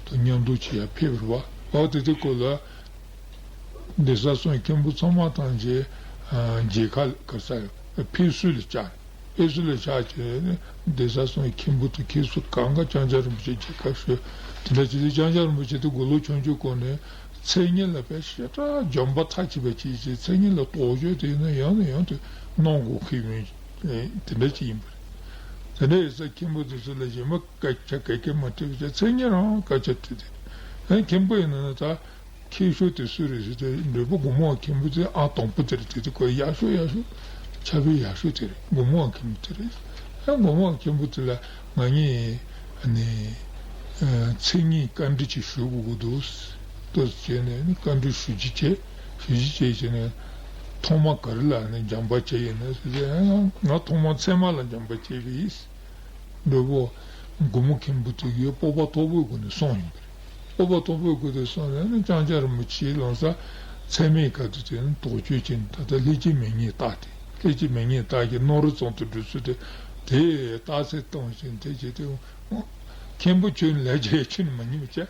དང་མཉམ་དུ་ཅིག་ཡར་ཕེབས་པ་རེད་བ། ཨ་དེ་དེ་སྐབས་ལ་གདན་ས་གསུམ་མཁན་པོ་ཚང་མ་ཐམས་ཅད་མཇལ་ཁ་ག་ས་ཕེབས་བསུ་ལ་བཅར། ཕེབས་བསུ་ལ་བཅར་བྱས་ནས་གདན་ས་གསུམ་མཁན་པོ་དང་མཁན་ཟུར་གང་ག་ལྕང་སྐྱ་རིན་པོ་ཆེ་མཇལ་ཁ་ཞུས། དེ་འདྲ་བྱས་ཏེ་ལྕང་སྐྱ་རིན་པོ་ཆེ་དེ་མགོ་ལོག་ཆུང་ཆུང་སྐབས་ནས་མཚན་ཉིད་ལ་དཔེ་ཞེ་དྲག་འཇོན་པ་མཐའ་གཅིག་པ་ཅིག་བྱས། མཚན་ཉིད་ལ་དོགས་གཅོད་དེ་ཡིན་ན་ཡང་ནས་ཡང་དུ་གནང་དགོས་ཀྱི་ཡོད། དེ་འདྲ་ཅིག་ཡིན་པ་རེད། དེ་འདྲ་ཡིན་ཙང་མཁན་པོ་དེ་ཚོ་ལ་ཡིན་མ་སྐད་ཆ་ག་གེ་མ་དྲིས་པ་བྱས། མཚན་ཉིད་རང་སྐད་ཆ་དྲིས་ཏེ། ཨ་མཁན་པོ་ཡིན་ན་ད། མཁས་ཤོས་དེ་སུ་རེད་ཟེར་དུས་འབྲས་སྤུངས་སྒོ་མང་མཁན་པོ་དེ་ཨ་དང་པོ་དེ་རེད། དེ་དུས་ཁོ་ཡག་ཤོས་ཡག་ཤོས་ཁྱབ་པའི་ཡག་ཤོས་དེ་རེད། སྒོ་མང་མཁན་པོ་དེ་རེད། ཨ་སྒོ་མང་མཁན་པོ་དེ་ལ་ང་གཉིས་ནི་མཚན་ཉིད་བཀའ་འདྲི་ཅིག་ཞུ་དགོས་ཀྱི་འདུག་ལྟོས་བྱས་ནས་ནི་བཀའ་འདྲི་ཞུ་རྒྱུ་བྱས། ཞུ་རྒྱུ་བྱས་བྱས་ནས་ཐོག་མ་ག་རེ་ལ་ནི་སྦྱངས་པ་བྱས་ཡིན་ན་ཟེར་ཏེ། ཨ་ང་ཐོག་མ་ཚད་མ་ལ་སྦྱངས་པ་བྱས་པ་ཡིན། འབྲས་སྤུངས་སྒོ་མང་མཁན་པོ་དེ་གིས་སྤོབས་པ་མཐོ་པོའི་སྒོ་ནས་གསུངས་ཡིན་པ་རེད། སྤོབས་པ་མཐོ་པོའི་སྒོ་ནས་གསུངས་ནས་ནི་ལྕང་སྐྱ་རིན་པོ་ཆེ་ལམ་སང་ཚད་མའི་སྐབས་དུ་དེ་ནི་དོགས་གཅོད་བྱས་ནས། ད་ལྟ་ལྷན་སྐྱེས་མེད་ཉིད་རྟགས་དེ། ལྷན་སྐྱེས་མེད་ཉིད་རྟགས་ཀྱི་སྣང་རུང་ཙམ་དུ་སྒྲུབ་ཚུལ་དེ། དེ་རྟགས་གསལ་གཏོང་བཞིན་དེ་བྱས་ཏེ། མཁན་པོ་ཁྱོད་ལས་བྱེད་ཁྱོད་ནི་མ་ཉན་པ་བྱས།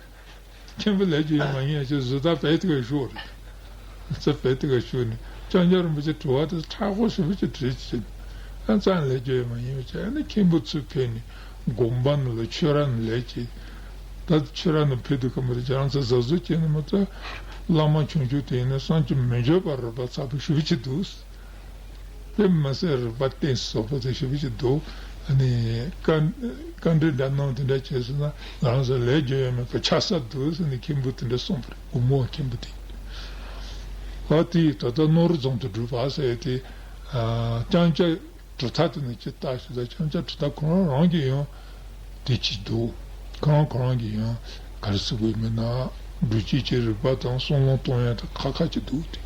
མཁན་པོ་ལས་ཀྱི་ཡོད་མ་ཡིན་ཡང་ཅི་བཟོ་ལྟ་བས་དེ་ག་ཞུ་བ་རེད། ཙི་བས་དེ་ག་ཞུ་ནས་ལྕང་སྐྱ་རིན་པོ་ཆེ་དྲི་བ་དེ་མཁྲེགས་པོ་ཞེ་པོ་ཅིག་དྲིས་ཅི། ཨ་ཙང་ལས་ཀྱི་ཡོད་མ་ཡིན་པ་བྱས་ནས་མཁན་པོ་ཚུར་ཕེབས་ནས་དགོན་པ་ནང་ལ་ཆོས་ར་ནང་ལས་ཀྱི། ད་ཆོས་ར་ནང་ཕེབས་དུས་ཁ་མ་རེད། ཁྱེད་རང་ཚོ་གཟབ་གཟབ་བྱས་ནས་མ་ཚད། བླ་མ་ཆུང་ཆུང་དེ་ཡིན་ན་བསམ་གྱིས་མི་འགྱུར་བ་རིག་པ་ཚ་པོ་ཞེ་པོ་ཅིག་འདུག་དཔེ་མི་སྲིད་རིག་པ་གཏིང་ཟབ་པོ་དེ་ཞེ་པོ་ཅིག་འདུག་ཨ་ནི་བཀའ་བཀའ་འདྲི་འདྲ་གནང་དེ་འདྲ་བྱས་སོང་ན་ང་རང་ཚོ་ལས་རྒྱུ་ཡོད་མེད་པ་ཆགས་ས་འདུག་ཟེར་ནས་མཁན་པོ་དེ་འདྲ་གསུངས་པ་རེད། སྒོ་མང་མཁན་པོ་དེ། ཨ་དེས་ད་ལྟ་སྣང་རུང་ཙམ་དུ་སྒྲུབ་པ་ཟེར་ཏེ། ཨ་ལྕང་སྐྱ་གྲུབ་མཐའ་དེ་ནི་ཅི་ལྟ་ཞིག་ལ། ལྕང་སྐྱ་གྲུབ་མཐའ་ཁོ་རང་རང་གིས་ཡང་དེ་ཅིག་འདུག་ཁོ་རང་ཁོ་རང་གིས་ཡང་ག་རེ་ཟེར་དགོས་མིན་ན། སྒྲུབ་བྱེད་ཀྱི་རིགས་པ་དང་བསམ་བློ་གཏོང་ཡ་དང་ཁ་ཁ་ཅིག་འདུག་སྟེ།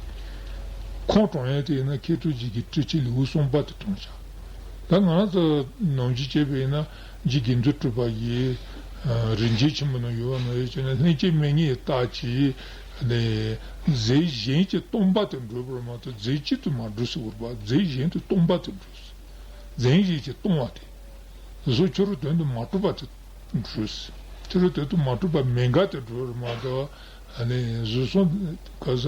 ཁོང་དྲངས་ཡ་དེ་ཡིན་ན་མཁས་གྲུབ་རྗེ་གི་སྤྲོས་བཅས་ལེའུ་གསུམ་པ་དེ་དྲངས་བཞག་ད་ང་རང་ཚོ་ནམ་རྒྱུན་བྱས་པ་ཡིན་ན་རྗེ་དགེ་འདུན་གྲུབ་པ་ཡི་རིན་ཆེན་ཆེན་པོ་ནང་ཡོད་པ་ནང་བཞིན་བྱས་ན། ལྷན་སྐྱེས་མེད་ཉིད་རྟགས་ཀྱིས་ནི་རྫས་གཞན་གྱིས་སྟོང་པ་དེ་སྒྲུབ་པར་མ་གཏོགས་རྫས་གཅིག་ཏུ་མ་གྲུབ་ཟེར་བ་རེད་པ། རྫས་གཞན་དུ་སྟོང་པ་དེ་གྲུབ། རྫས་གཞན་གྱིས་སྟོང་བ་དེ། རྫས་སོགས་ཕྱི་རོལ་དོན་དུ་མ་གྲུབ་པ་དེ་གྲུབ། ཕྱི་རོལ་དོན་དུ་མ་གྲུབ་པ་མེད་དགག་དེ་གྲུབ་པར་མ་གཏོགས། ཨ་ནི་གཟུགས་སོགས་ག་ས་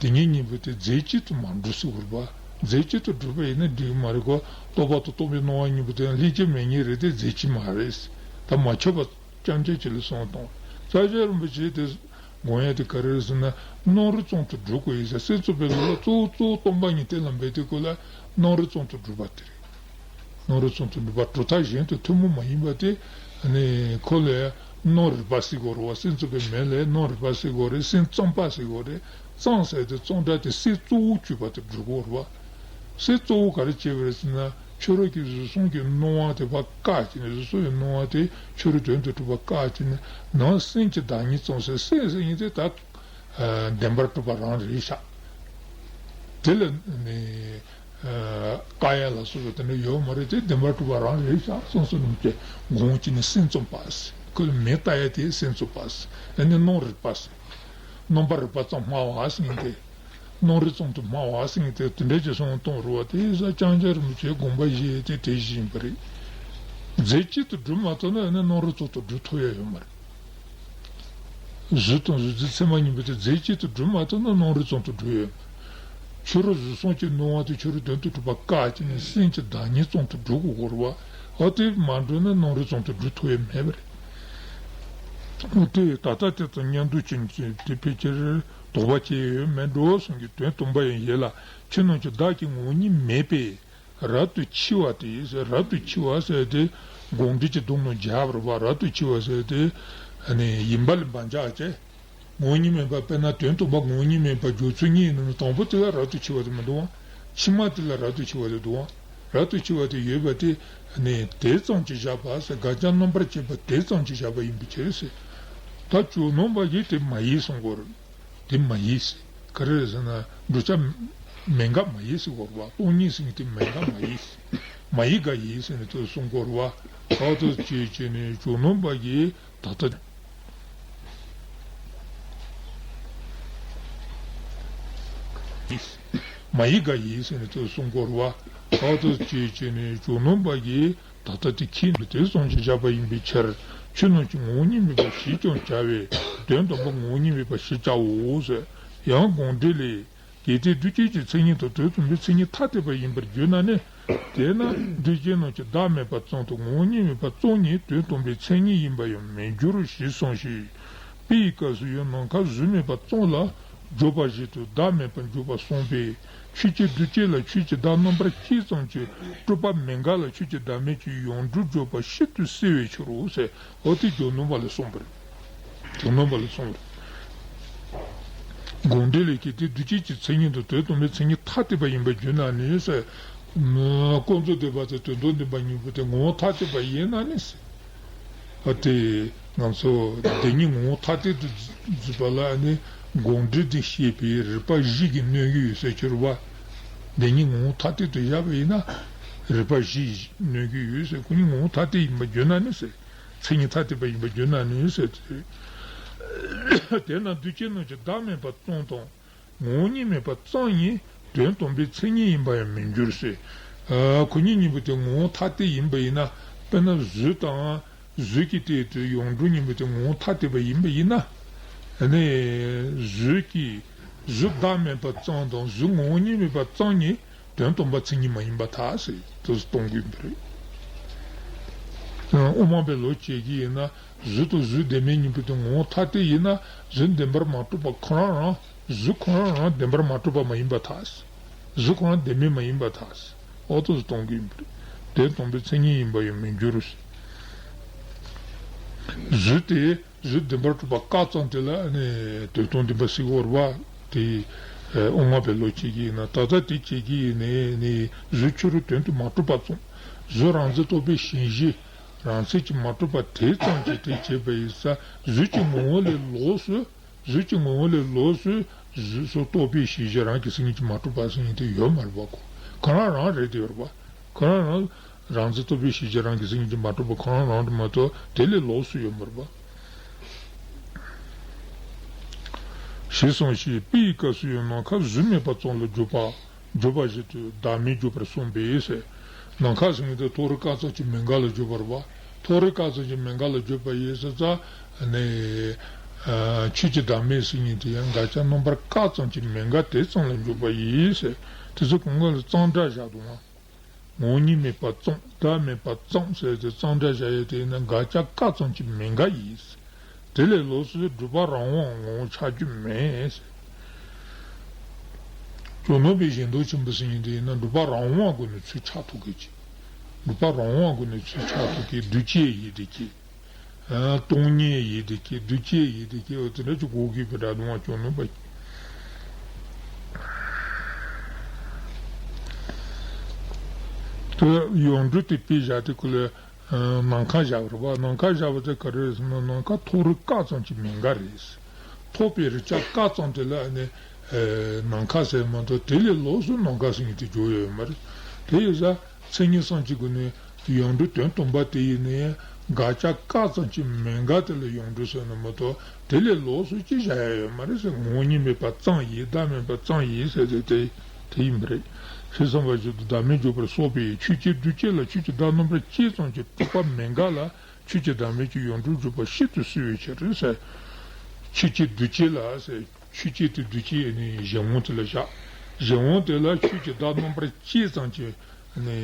དེ་ཉིད་གཉིས་པོ་དེ་རྫས་གཅིག་ཏུ་མ་གྲུབ་ཟེར་བ་རེད་པ། རྫས་གཅིག་ཏུ་གྲུབ་པ་ཡིན་ན་འགྲིག་གི་མ་རེད་གོ། རྟོག་པ་དང་རྟོག་པའི་སྣང་བ་གཉིས་པོ་དེ་ལྷན་སྐྱེས་མེད་ཉིད་རེད་དེ་རྫས་གཅིག་མ་རེད། ད་མ་ཁྱབ་པ་རྐྱང་རྐྱང་ཅིག་ལ་གསུངས་བཏང་། ལྕང་སྐྱ་རིན་པོ་ཆེ་དེ་དགོངས་ཡ་དེ་ག་རེ་རེད་ཟེར་ན། སྣང་རུང་ཙམ་དུ་སྒྲུབ་དགོས་ཡིན་ཟེར། སེམས་ཙམ་པའི་ལུགས་ལ་གཙོ་བོ་གཙོ་བོ་སྟོང་པ་ཉིད་གཏན་ལ་འབེབས་དུས་སྐབས་ལ་སྣང་རུང་ཙམ་དུ་སྒྲུབ་པ་དེ་རེད། སྣང་རུང་ཙམ་དུ་སྒྲུབ་པ་གྲུབ་མཐའ་གཞན་དུ་ཐུན་མོང་མ་ཡིན་པ་དེ། ཨ་ནི་ཁོ་ལ་སྣང་རིག་པ་ཟེར་དགོས་རེད་པ། སེམས་ཙམ་པའི་མིང་ལ་སྣང་རིག་པ་ཟེར་དགོས་རེད། སེམས་ཙམ་པ་ཟེར་དགོས་རེད། ཙམ་ཟེར་དེ་ཙམ་སྒྲ་དེ་སེམས་གཙོ་བོ་གྱུར་པ་དེ་སྒྲུབ་དགོས་རེད་པ། སེམས་གཙོ་བོ་ག་རེ་བྱས་པ་རེད་ཟེར་ན། ཕྱི་རོལ་གྱི་གཟུགས་ཟུང་གི་སྣང་བ་དེ་ཕར་བཀག་བྱས་ནས། གཟུགས་སོགས་ཀྱི་སྣང་བ་དེ་ཕྱི་རོལ་དོན་དུ་གྲུབ་པ་བཀག་བྱས་ནས། ནང་སེམས་ཀྱི་བདག་ཉིད་ཙམ་ཟེར། སེམས་ཟེར་མཁན་དེ་ད་ཨ་བདེན་པར་གྲུབ་པ་རང་རེད་ཤག་དེ་ལ་ནི་ཨ་བཀག་ཡ་ལ་སོགས་པ་དེ་འདྲ་ཡོད་མ་རེད་དེ། བདེན་པར་གྲུབ་པ་རང་རེད་ཤག་སོང་སོང་ནམ་གྱི་དགོངས་བྱས་ནས་སེམས་ཙམ་པ་ཟེར། ཁོ་ལ་མིང་བཏགས་ཡ་དེ་སེམས་ཙམ་པ་ཟེར། ཨ་ནི་སྣང་རིག་པ་ཟེར། རྣམ་པར་རིག་པ་ཙམ་སྨྲ་བ་ཟེར་མཁན་དེ། སྣང་རུང་ཙམ་དུ་སྨྲ་བ་ཟེར་མཁན་དེ་དེ་འདྲ་ཅིག་གསུངས་བཏང་རེད་པ། དེ་ས་ལྕང་སྐྱ་རིན་པོ་ཆེའི་དགོངས་པ་བཞེས་ཏེ་དེ་བཞིན་པ་རེད། རྫས་གཅིག་ཏུ་སྒྲུབ་མ་ཐུབ་ན་ཨ་ནི་སྣང་རུང་ཙམ་དུ་སྒྲུབ་ཐུབ་ཡ་ཡོད་མ་རེད། གཟུགས་དང་གཟུགས་ཅན་ཚད་མ་གཉིས་པོ་དེ་རྫས་གཅིག་ཏུ་སྒྲུབ་མ་ཐུབ་ན་སྣང་རུང་ཙམ་དུ་སྒྲུབ་ཡོད། ཕྱི་རོལ་གཟུགས་ཟུང་གི་སྣང་བ་དེ་ཕྱི་རོལ་དོན་དུ་གྲུབ་པ་བཀག་བྱས་ནས་སེམས་ཀྱི་བདག་ཉིད་ཙམ་དུ་སྒྲུབ་དགོས་རེད་པ། འོ་དེ་མ་སྒྲུབ་ན་སྣང་རུང་ཙམ་དུ་སྒྲུབ་ཐུབ་ཡ་མེད་པ་རེད། འོ་དེ་ད་ལྟ་དེ་དང་མཉམ་དུ་ཕྱིན་ཅི་དེ་ཕལ་ཆེར། དོགས་པ་ཅི་ཡང་མེད་འགྲོ་གསུམ་གྱི་དོན་སྟོང་པ་ཡང་ཡིན་ལ། ཆོས་རྣམས་ཀྱི་བདག་གི་ངོ་བོ་ཉིད་མེད་པས་རབ་ཏུ་འཆི་བ་སྟེ། རབ་ཏུ་འཆི་བ་ཟེར་ཏེ་དགོངས་འགྲེལ་གྱི་མདོ་ནང་བརྒྱབ་རེད་པ། རབ་ཏུ་འཆི་བ་ཟེར་ཏེ་ཨ་ནི་ཡིན་པ་ལ་བ་འཇགས་བྱས། ངོ་བོ་ཉིད་མེད་པ། དཔེར་ན་དོན་སྟོང་པ་ངོ་བོ་ཉིད་མེད་པ་སྦྱོར་ཚུལ་གཉིས་ནང་དང་པོ་དེ་ལ་རབ་ཏུ་འཆི་བ་དེ་མི་འདུག་པ། ཕྱི་མ་དེ་ལ་རབ་ཏུ་འཆི་བ་དེ་འདུག་པ། རབ་ཏུ་འཆི་བ་དེ་ཡོད་པ་དེ་ནི་དེ་ཙམ་གྱིས་བཞག་པ་ཟེར། དགག་བྱ་རྣམ་པར་བཅད་པ་དེ་ཙམ་གྱིས་བཞག་པ་ཡིན་པའི་ཕྱིར་ཟེར། ད་ཇོ་ནང་པ་གིས་དེ་མ་ཡིན་གསུང་གི་ཡོད་རེད། དེ་མ་ཡིན་ཟེར། ག་རེ་རེད་ཟེར་ན། བསྒྲུབ་བྱ་མེད་དགག་མ་ཡིན་ཟེར་གྱི་ཡོད་རེད་པ། སྟོང་ཉིད་ཟེར་མཁན་དེ་མེད་དགག་མ་ཡིན་ཟེར། མ་ཡིན་དགག་ཡིན་ཟེར་ནས་དེ་གསུང་གི་ཡོད་རེད་པ། ད་ལྟ་བྱས་བྱས་ནས་ཇོ་ནང་པ་གིས་ད་ལྟ་ མ་ཡི་ག་ཡིན་ཟེར་ནས་དེ་གསུང་དགོས་རེད་བ། ཨ་ཏོ་ཅེས་བྱས་ནས་ཇོ་ནང་པ་གིས་ད་ལྟ་དེ་ཁྱེད་ཀྱིས་དེ་གསུངས་ཀྱི་བཞག་པ་ཡིན་པའི་ཕྱིར། ཆོས་རྣམས་ཀྱི་ངོ་བོ་ཉིད་མེད་པ་ཞེས་ཀྱང་བྱ་བའི་དོན་དམ་པ་ངོ་བོ་ཉིད་མེད་པ་ཞེས་བྱའོ་ཟེར། ཡང་དགོངས་འགྲེལ་ལས། གལ་ཏེ་དུས་གཅིག་གི་མཚན་ཉིད་དང་དོན་དམ་པའི་མཚན་ཉིད་ཐ་དད་པ་ཡིན་པར་གྱུར་ན་ནི། དེས་ན་དུས་གཅིག་རྣམས་ཀྱི་བདག་མེད་པ་ཙམ་དང་ངོ་བོ་ཉིད་མེད་པ་ཙམ་ཉིད་དོན་དམ་པའི་མཚན་ཉིད་ཡིན་པ་ཡང་མི་འགྱུར་ཞེས་གསུངས་ཤིང་། དཔེའི་སྐབས་སུ་ཡང་ནམ་མཁའ་གཟུགས་མེད་པ་ཙམ་ལ་འཇོག་པ་བཞིན་དུ་བདག་མེད་པར་འཇོག་པ་གསུངས་པས། ཆོས་ཅན་དུས་གཅིག་ལ་ཆོས་ཀྱི་བདག་རྣམ་པར་བཅད་ཙམ་གྱིས་གྲུབ་པ་མི་འགལ་ལ་ཆོས་ཀྱི་བདག་མེད་ཀྱི་ཡོངས་གྲུབ་འཇོག་པ་ཤིན་ཏུ་གསལ་བའི་ཕྱིར་རོ་ཟེར། འོ་དེ་ཇོ་ནང་པ་ལ་གསུངས་པ་རེད། ཇོ་ནང་པ་ལ་གསུངས་པ་རེད། དགོངས་འགྲེལ་ལས། གལ་ཏེ་དུས་གཅིག་གི་མཚན་ཉིད་དང་དོན་དམ་པའི་མཚན་ཉིད་ཐ་དད་པ་ཡིན་པར་གྱུར་ན་ནི་ཟེར། ཀུན་རྫོབ་བདེན་པ་དང་དོན་དམ་བདེན་པ་གཉིས་པོ་དེ་ངོ་བོ་ཐ་དད་པ་ཡིན་ན་ནི་ཟེར། ཨ་དེ་ང་ཚོ་བདེན་གཉིས་ངོ་བོ་ཐ་དད་དུ་འཛིན་པ་ལ་ནི་དགོངས་འགྲེལ་དེ་བཤད་པའི་རིགས་པ་བཞི་གིས་གནོན་གྱི་ཡོད་ཟེར་གྱི་རེད་བ། བདེན་གཉིས་ངོ་བོ་ཐ་དད་དུ་བཞག་པ་ཡིན་ན་རིགས་པ་བཞི་གིས་གནོན་གྱི་ཡོད་ཟེར། ཁོ་གཉིས་ངོ་བོ་ཐ་དད་ཡིན་པར་གྱུར་ན་ནི་ཟེར། མཚན་ཉིད་ཐ་དད་པ་ཡིན་པར་གྱུར་ན་ནི་ཟེར་ཏེ། དེས་ན་དུས་གཅིག་རྣམས་ཀྱི་བདག་མེད་པ་ཙམ་དང་ངོ་བོ་ཉིད་མེད་པ་ཙམ་ཉིད་དོན་དམ་པའི་མཚན་ཉིད་ཡིན་པ་ཡང་མི་འགྱུར་ཟེར། ཨ་ཁོ་གཉིས་གཉིས་པོ་དེ་ངོ་བོ་ཐ་དད་ཡིན་པ་ཡིན་ན། དཔེར་ན་གཟུགས་དང་གཟུགས་ཀྱི་སྟེང་དུ་ཡོངས་གྲུབ་གཉིས་པོ་དེ་ངོ་བོ་ཐ་དད་པ་ཡིན་པ་ཡིན་ན། ཨ་ནི་གཟུགས་ཀྱི་གཟུགས་བདག་མེད་པ་ཙམ་དང་གཟུགས་ངོ་བོ་ཉིད་མེད་པ་ཙམ་ཉིད་དོན་དམ་པ་མཚན་ཉིད་མ་ཡིན་པར་ཐལ་ཟེར་དུ་གཏོང་དགོས་པ་རེད། དབུ་མ་པའི་ལུགས་བྱེད་ཀྱི་ཡིན་ན། གཟུགས་དང་གཟུགས་བདེན་མེད་གཉིས་པོ་དེ་ངོ་བོ་ཐ་དད་ཡིན་ན། གཟུགས་བདེན་པར་མ་གྲུབ་པ་ཁོ་རང་རང་། གཟུགས་ཁོ་རང་རང་བདེན་པར་མ་གྲུབ་པ་མ་ཡིན་པར་ཐལ། གཟུགས་ཁོ་རང་བདེན་མེད་མ་ཡིན་པར་ཐལ། འོ་དེ་གཏོང་གི་ཡིན་པ་རེད། དོན་དམ་པའི་མཚན་ཉིད་ཡིན་པ་ཡང་མི་འགྱུར། གཟུགས་དེ་གཟུགས་བདེན་པར་གྲུབ་པ་བཀག་ཙམ་དེ་ལ་ནི་དོན་དམ་བདེན་པ་ཟེར་གྱི་ཡོད་རེད་བ། དེ་དབུ་མ་པའི་ལུགས་བྱེད་ཀྱི་ཡིན་ན། ད་ལྟ་དེ་བྱེད་ཀྱི་ཡིན་ནའི་ནི་གཟུགས་ཕྱི་རོལ་དོན་དུ་མ་གྲུབ་པ་ཙམ། གཟུགས་རང་མཚན་རྟོག་པའི་ཞེན་གཞི་རང་མཚན་གྱིས་མ་གྲུབ་པ་དེ་ཙམ་གྱིས་དེ་བྱས་པ་ཡིན་ཙང་། གཟུགས་ཀྱི་ངོ་བོ་ལས་ལོགས་སུ། གཟུགས་ཀྱི་ངོ་བོ་ལས་ལོགས་སུ་གཟུགས་སོགས་རྟོག་པའི་ཞེན་གཞི་རང་གི་མཚན་ཉིད་ཀྱིས་མ་གྲུབ་པ་ཟེར་མཁན་དེ་ཡོད་མ་རེད་པ་ཁོ། ཁོ་རང་རང་རེད་དེ་ཡོད་རེད་པ། ཁོ་རང་རང་རང་མཚན་རྟོག་པའི་ཞེན་གཞི་རང་གི་མཚན་ཉིད་ཀྱིས་མ་གྲུབ་པ་ཁོ་རང་རང་རེད་མ་གཏོགས་དེ་ལས་ལོགས་སུ་ཡོད་མ་རེད་པ། ཞེས་གསུངས་ཤིང་། དཔེའི་སྐབས་སུ་ཡང་ནམ་མཁའ་གཟུགས་མེད་པ་ཙམ་ལ་འཇོག་པ། འཇོག་པ་བཞིན་དུ་བདག་མེད་འཇོག་པར་གསུངས་པས་ཟེར། ནམ་མཁའ་ཟེར་མཁན་དེ་ཐོག་རིས་བཀག་ཙམ་གྱི་མི་འགལ་ལ་འཇོག་པ་རེད་པ། ཐོག་རིས་བཀག་ཙམ་གྱི་མི་འགལ་ལ་འཇོག་པ་ཡིན་ཟེར་ཙང་ནི། ཆོས་ཀྱི་བདག་མེད་ཟེར་མཁན་དེ་ཡང་དགག་བྱ་རྣམ་པར་བཀག་ཙམ་གྱི་མི་འགལ་དེ་ཙམ་ལ་འཇོག་པ་ཡིན་ཟེར། དེ་ཚོ་གང་ག་ལ་གཙང་སྦྲ་བཞག་འདུག་ཨང་། ངོ་བོ་ཉིད་མེད་པ་ཙམ། བདག་མེད་པ་ཙམ་ཟེར་ཏེ་གཙང་སྦྲ་བཞག་ཡས་དེ་ཡིན་ན་དགག་བྱ་བཀག་ཙམ་གྱི་མི་འགལ་ཡིན། དེ་ལས་ལོགས་སུ་སྒྲུབ་པ་རང་དབང་ངོ་བོ་ཆགས་རྒྱུ་མེད། ཇོ་ནང་པའི་གཞན་སྟོབས་ཆེན་པོ་ཟེར་མཁན་དེ་ཡིན་ན་སྒྲུབ་པ་རང་དབང་སྒོ་ནས་ཚུར་ཆགས་ཐུབ་མཁན་ཅིག་སྒྲུབ་པ་རང་དབང་སྒོ་ནས་ཚུར་ཆགས་ཐུབ་མཁན། འདུས་བྱས་ཡིན་དེ་ཀྱི། སྟོང་ཉིད་ཡིན་དེ་ཀྱི། འདུས་བྱས་ཡིན་དེ་ཀྱི། འོ་དེ་འདྲ་ཅིག་གོ་དགོས་པའི་སྒྲ་གདོང་བ་ཇོ་ནང་པ། དེ་ཡོངས་གྲུབ་དེ་དཔེ་བཞག་དེ་ཁོ་ལ། ནམ་མཁའ་བཞག་པ་རེད་པ། ནམ་མཁའ་བཞག་པ་དེ་ག་རེ་རེད་ཟེར་ན་ནམ་མཁའ་ཐོག་རིས་བཀག་ཙམ་གྱི་མི་འགལ་རེད། ཐོགས་པའི་རིགས་ཆད་བཀག་ཙམ་དེ་ལ་ནི་ནམ་མཁའ་ཟེར་མ་གཏོགས་དེ་ལས་ལོགས་སུ་ནམ་མཁའ་ཟེར་མཁན་དེ་འཇོག་ཡོད་མ་རེད། དེ་ཡིན་ཙང་མཚན་ཉིད་གསུམ་གྱི་སྒོ་ནས་ཡོངས་གྲུབ་དོན་དམ་པ་དེ་ཡིན་ནའི་དགག་བྱ་བཀག་ཙམ་གྱི་མི་འགལ་དེ་ལ་ཡོངས་གྲུབ་ཟེར་ན་མ་གཏོགས་དེ་ལས་ལོགས་སུ་ཅི་བཞག་ཡ་ཡོད་མ་རེད་ཟེར། ངོ་བོ་ཉིད་མེད་པ་ཙམ་ཡིན། བདག་མེད་པ་ཙམ་ཡིན་ཟེར་ཏེ་དེ་དེ་ཡིན་པ་རེད། ཞེས་གསུངས་པ་བཞིན་དུ་བདག་མེད་འཇོག་པར་སོགས་པའི་ཆོས་ཅན་དུས་གཅིག་ལ་ཆོས་ཀྱི་བདག་རྣམ་པར་བཅད་ཙམ་གྱིས་གྲུབ་པ་མི་འགལ་ལ་ཆོས་ཀྱི་བདག་མེད་ཀྱི་ཡོངས་གྲུབ་འཇོག་པ་ཤིན་ཏུ་གསལ་བའི་ཕྱིར་ཟེར། ཆོས་ཅན་དུས་གཅིག་ལ་ཟེར། ཆོས་ཅན་དེ་དུས་གཅིག་ནི་གཞན་དབང་དེ་ལ་བཞག་གཞན་དབང་དེ་ལ་ཆོས་ཀྱི་བདག་རྣམ་པར་བཅད་ཙམ་གྱིས་ནི་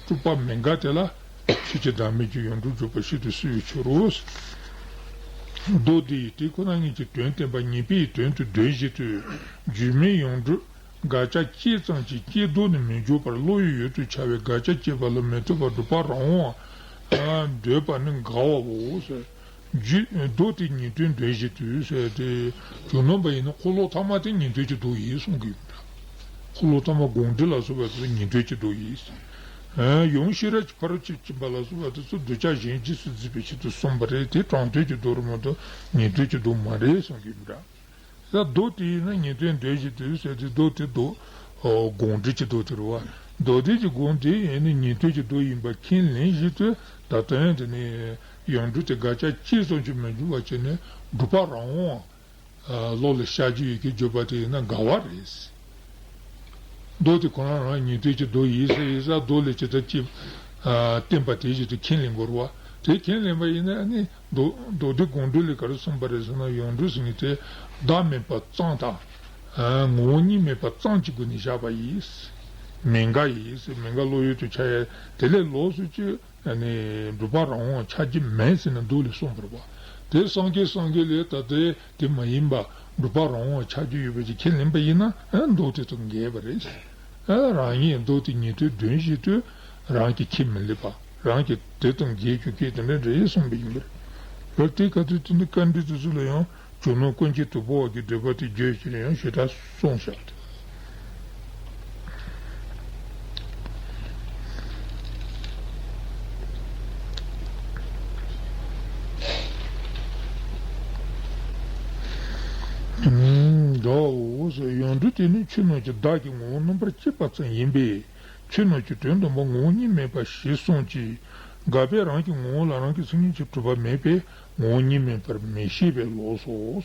གྲུབ་པ་མི་འགལ་དེ་ལ་ཆོས་ཀྱི་བདག་མེད་ཀྱི་ཡོངས་གྲུབ་འཇོག་པ་ཤིན་ཏུ་གསལ་བའི་ཕྱིར་རོ། མདོ་སྡེ་ཡི་དེ་ཁོ་ན་ཉིད་ཀྱི་དོན་བསྟན་པ་ཉན་པའི་དོན་དུ་འདོན་བཞིན་དུ་རྒྱུད་སྨིན་ཡོངས་གྲུབ་དགག་བྱ་བཅད་ཙམ་གྱིས་བཅད་ལྡོག་ནི་མི་འཇོག་པར་བློ་ཡི་ཡུལ་དུ་བྱ་བའི་དགག་བྱ་བཅད་པ་ལ་མི་ལྟོས་པར་སྒྲུབ་པ་རང་དབང་འདོད་པ་ནི་འགལ་བའོ་ཟེར། རྒྱུད་མདོ་དེ་ཉན་ཐོས་འདོད་བཞིན་དུ་ཟེར་ཏེ། ཇོ་ནང་པ་ཡིན་ན་འཁོར་ལོ་ཐ་མ་དེ་ཉན་ཐོས་ཀྱི་མདོ་ཡིན་གསུང་གི་ཡོད་པ་འདྲ། འཁོར་ལོ་ཐ་མ་དགོངས་འགྲེལ་ལ་སོགས་པ་དེ་ཉན་ཐོས་ཀྱི་མདོ་ཡིན། ཡང་ཤེས་རབ་ཀྱི་ཕ་རོལ་ཏུ་ཕྱིན་པ་ལ་སོགས་པ་དེ་ཚོ་གདུལ་བྱ་གཞན་རྗེས་སུ་འཛིན་པའི་ཆེད་དུ་གསུངས་པ་རེད། དེ་དྲང་དོན་གྱི་མདོ་རེད་མ་གཏོགས་ཉན་ཐོས་ཀྱི་མདོ་མ་རེད་གསུང་གི་ཡོད་པ་འདྲ། ས་མདོ་དེ་ཡིན་ན་ཉན་ཐོས་འདོད་བཞིན་དུ་ཟེར་ཏེ་མདོ་དེ་མདོ་དགོངས་འགྲེལ་གྱི་མདོ་དེ་རེད་བ། མདོ་སྡེ་གྱི་དགོངས་དེ་ཡིན་ན་ཉན་ཐོས་ཀྱི་མདོ་ཡིན་པ་ཁས་ལེན་བཞིན་དུ། ད་ལྟ་ཡང་དེ་ནི་ཡོངས་གྲུབ་དེ་དགག་བྱ་གཅིག་ཙམ་ཞིག་མི་འཇུག་པ་བྱས་ནས་སྒྲུབ་པ་རང་དབང་བློ་ལ་ཤར་གྱི་ཡོད་ཀྱི་བརྗོད་པ་དེ་ཡིན་ན་འགལ་བ་རེད། མདོ་དེ་ཁོ་རང་རང་ཉན་ཐོས་ཀྱི་མདོ་ཡིན་ཟེར་ཡིན་ཟེར་མདོ་ལས་ཇི་ལྟར་ཅིག་བསྟན་པ་དེ་བཞིན་དུ་ཁས་ལེན་དགོས་རེད་བ། དེ་ཁས་ལེན་པ་ཡིན་ན་ནི་མདོ་མདོ་སྡེ་དགོངས་འགྲེལ་ལས་ག་རེ་གསུངས་པ་རེད་ཟེར་ན། ཡོངས་གྲུབ་ཟེར་མཁན་དེ་བདག་མེད་པ་ཙམ་དང་། ངོ་བོ་ཉིད་མེད་པ་ཙམ་གྱི་སྒོ་ནས་བཞག་པ་ཡིན། མི་འགའ་ཡིས་མི་འགའ་བློ་ཡུལ་དུ་འཆར་ཡ། དེ་ལས་ལོགས་སུ་ཅིག་ནི་སྒྲུབ་པ་རང་དབང་ཆགས་ཀྱི་མེད་ཟེར་ནས་མདོ་ལས་གསུངས་པ་རེད་བ། དེ་སངས་རྒྱས་སངས་རྒྱས་ལས་ད་ལྟའི་དེ་མ་ཡིན་པ་སྒྲུབ་པ་རང་དབང་ཆགས་ཀྱི་ཡོད་པ་ཅིག་ཁས་ལེན་པ་ཡིན་ན། ཨ། མདོ་དེ་དང་འགལ་བ་རེད། ཨ། རང་ཉིད་མདོ་དེ་ཉན་ཐོས་དོན་བྱེད་དུས་རང་གི་ཁས་མི་ལེན་པ། རང་གི་དེ་དང་འགལ་རྒྱུ་སྐད་དེ་འདྲ་རེད་གསུངས་པ་ཡིན་པ་རེད། ལ་དེ་ག་དུས་དེ་འདི་བཀའ་འདྲི་དེ་ཚོ་ལ་ཡང་ཇོ་ནང་ཀུན་མཁྱེན་དྭགས་པོ་བ་གི་འགྲེལ་པ་དེ་བརྗོད་བྱས་ནས་ཡང་ཞེ་དྲག་གསུངས་བཞག་སྟེ། འདྲ་བའོ་ཟེར། ཡོངས་གྲུབ་དེ་ནི་ཆོས་རྣམས་ཀྱི་བདག་གི་ངོ་བོ་རྣམ་པར་གཅོད་པ་ཙམ་ཡིན་པས། ཆོས་རྣམས་ཀྱི་དོན་དམ་པར་ངོ་བོ་ཉིད་མེད་པ་ཞེས་གསུངས་ཀྱི། འགགས་པས་རང་གི་ངོ་བོ་ལ་རང་གི་མཚན་ཉིད་ཀྱིས་གྲུབ་པ་མེད་པས་ངོ་བོ་ཉིད་མེད་པར་མི་ཤེས་པས་ལོགས་སོ།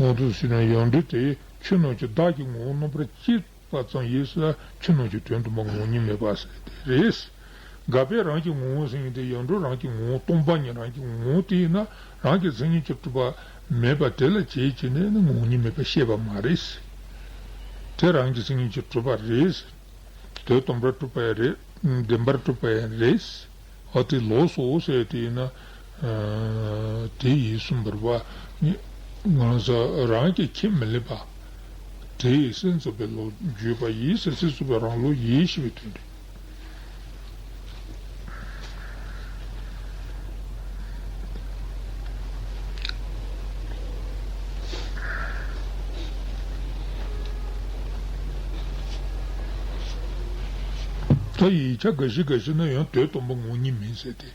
འོ་དེ་ཟེར་ན་ཡོངས་གྲུབ་དེ་ཆོས་རྣམས་ཀྱི་བདག་གི་ངོ་བོ་རྣམ་པར་གཅོད་པ་ཙམ་ཡིན་ཟེར། ཆོས་རྣམས་ཀྱི་དོན་དམ་པར་ངོ་བོ་ཉིད་མེད་པ་ཟེར་དེ་རེད། འགགས་པས་རང་གི་ངོ་བོ་ཟེར་མཁན་དེ་ཡོངས་གྲུབ་རང་གི་ངོ་བོ་སྟོང་པ་ཉིད་རང་གི་ངོ་བོ་དེ་ཡིན་ན། རང་གི་མཚན་ཉིད་ཀྱིས་གྲུབ་པ་མེད་པ་དེ་ལ་བྱེད་བྱས་ནས་ནི་ངོ་བོ་ཉིད་མེད་པ་ཤེས་པ་མ་རེད། དེ་རང་གི་མཚན་ཉིད་ཀྱིས་གྲུབ་པ་རེད། དོན་དམ་པར་གྲུབ་པ་ཡང་རེད། བདེན་པར་གྲུབ་པ་ཡང་རེད། འོ་དེ་ལོགས་སོ་ཟེར་དེ་ཡིན་ན། ཨ། དེ་ཡིན་གསུངས་པ་རེད་བ། ང་ཚོ་རང་གིས་ཁས་མི་ལེན་པ། དེ་ཡི་སེམས་ཙམ་པའི་བློ་བརྗོད་པ་ཡིན་ཟེར། སེམས་ཙམ་པའི་རང་བློ་ཡིན་ཞེས་པའི་དོན་རེད། ད་ཡིག་ཆ་འགའ་ཞིག་འགའ་ཞིག་ན་ཡང་དོན་དམ་པའི་ངོ་བོ་ཉིད་མིན་ཟེར་ཏེ།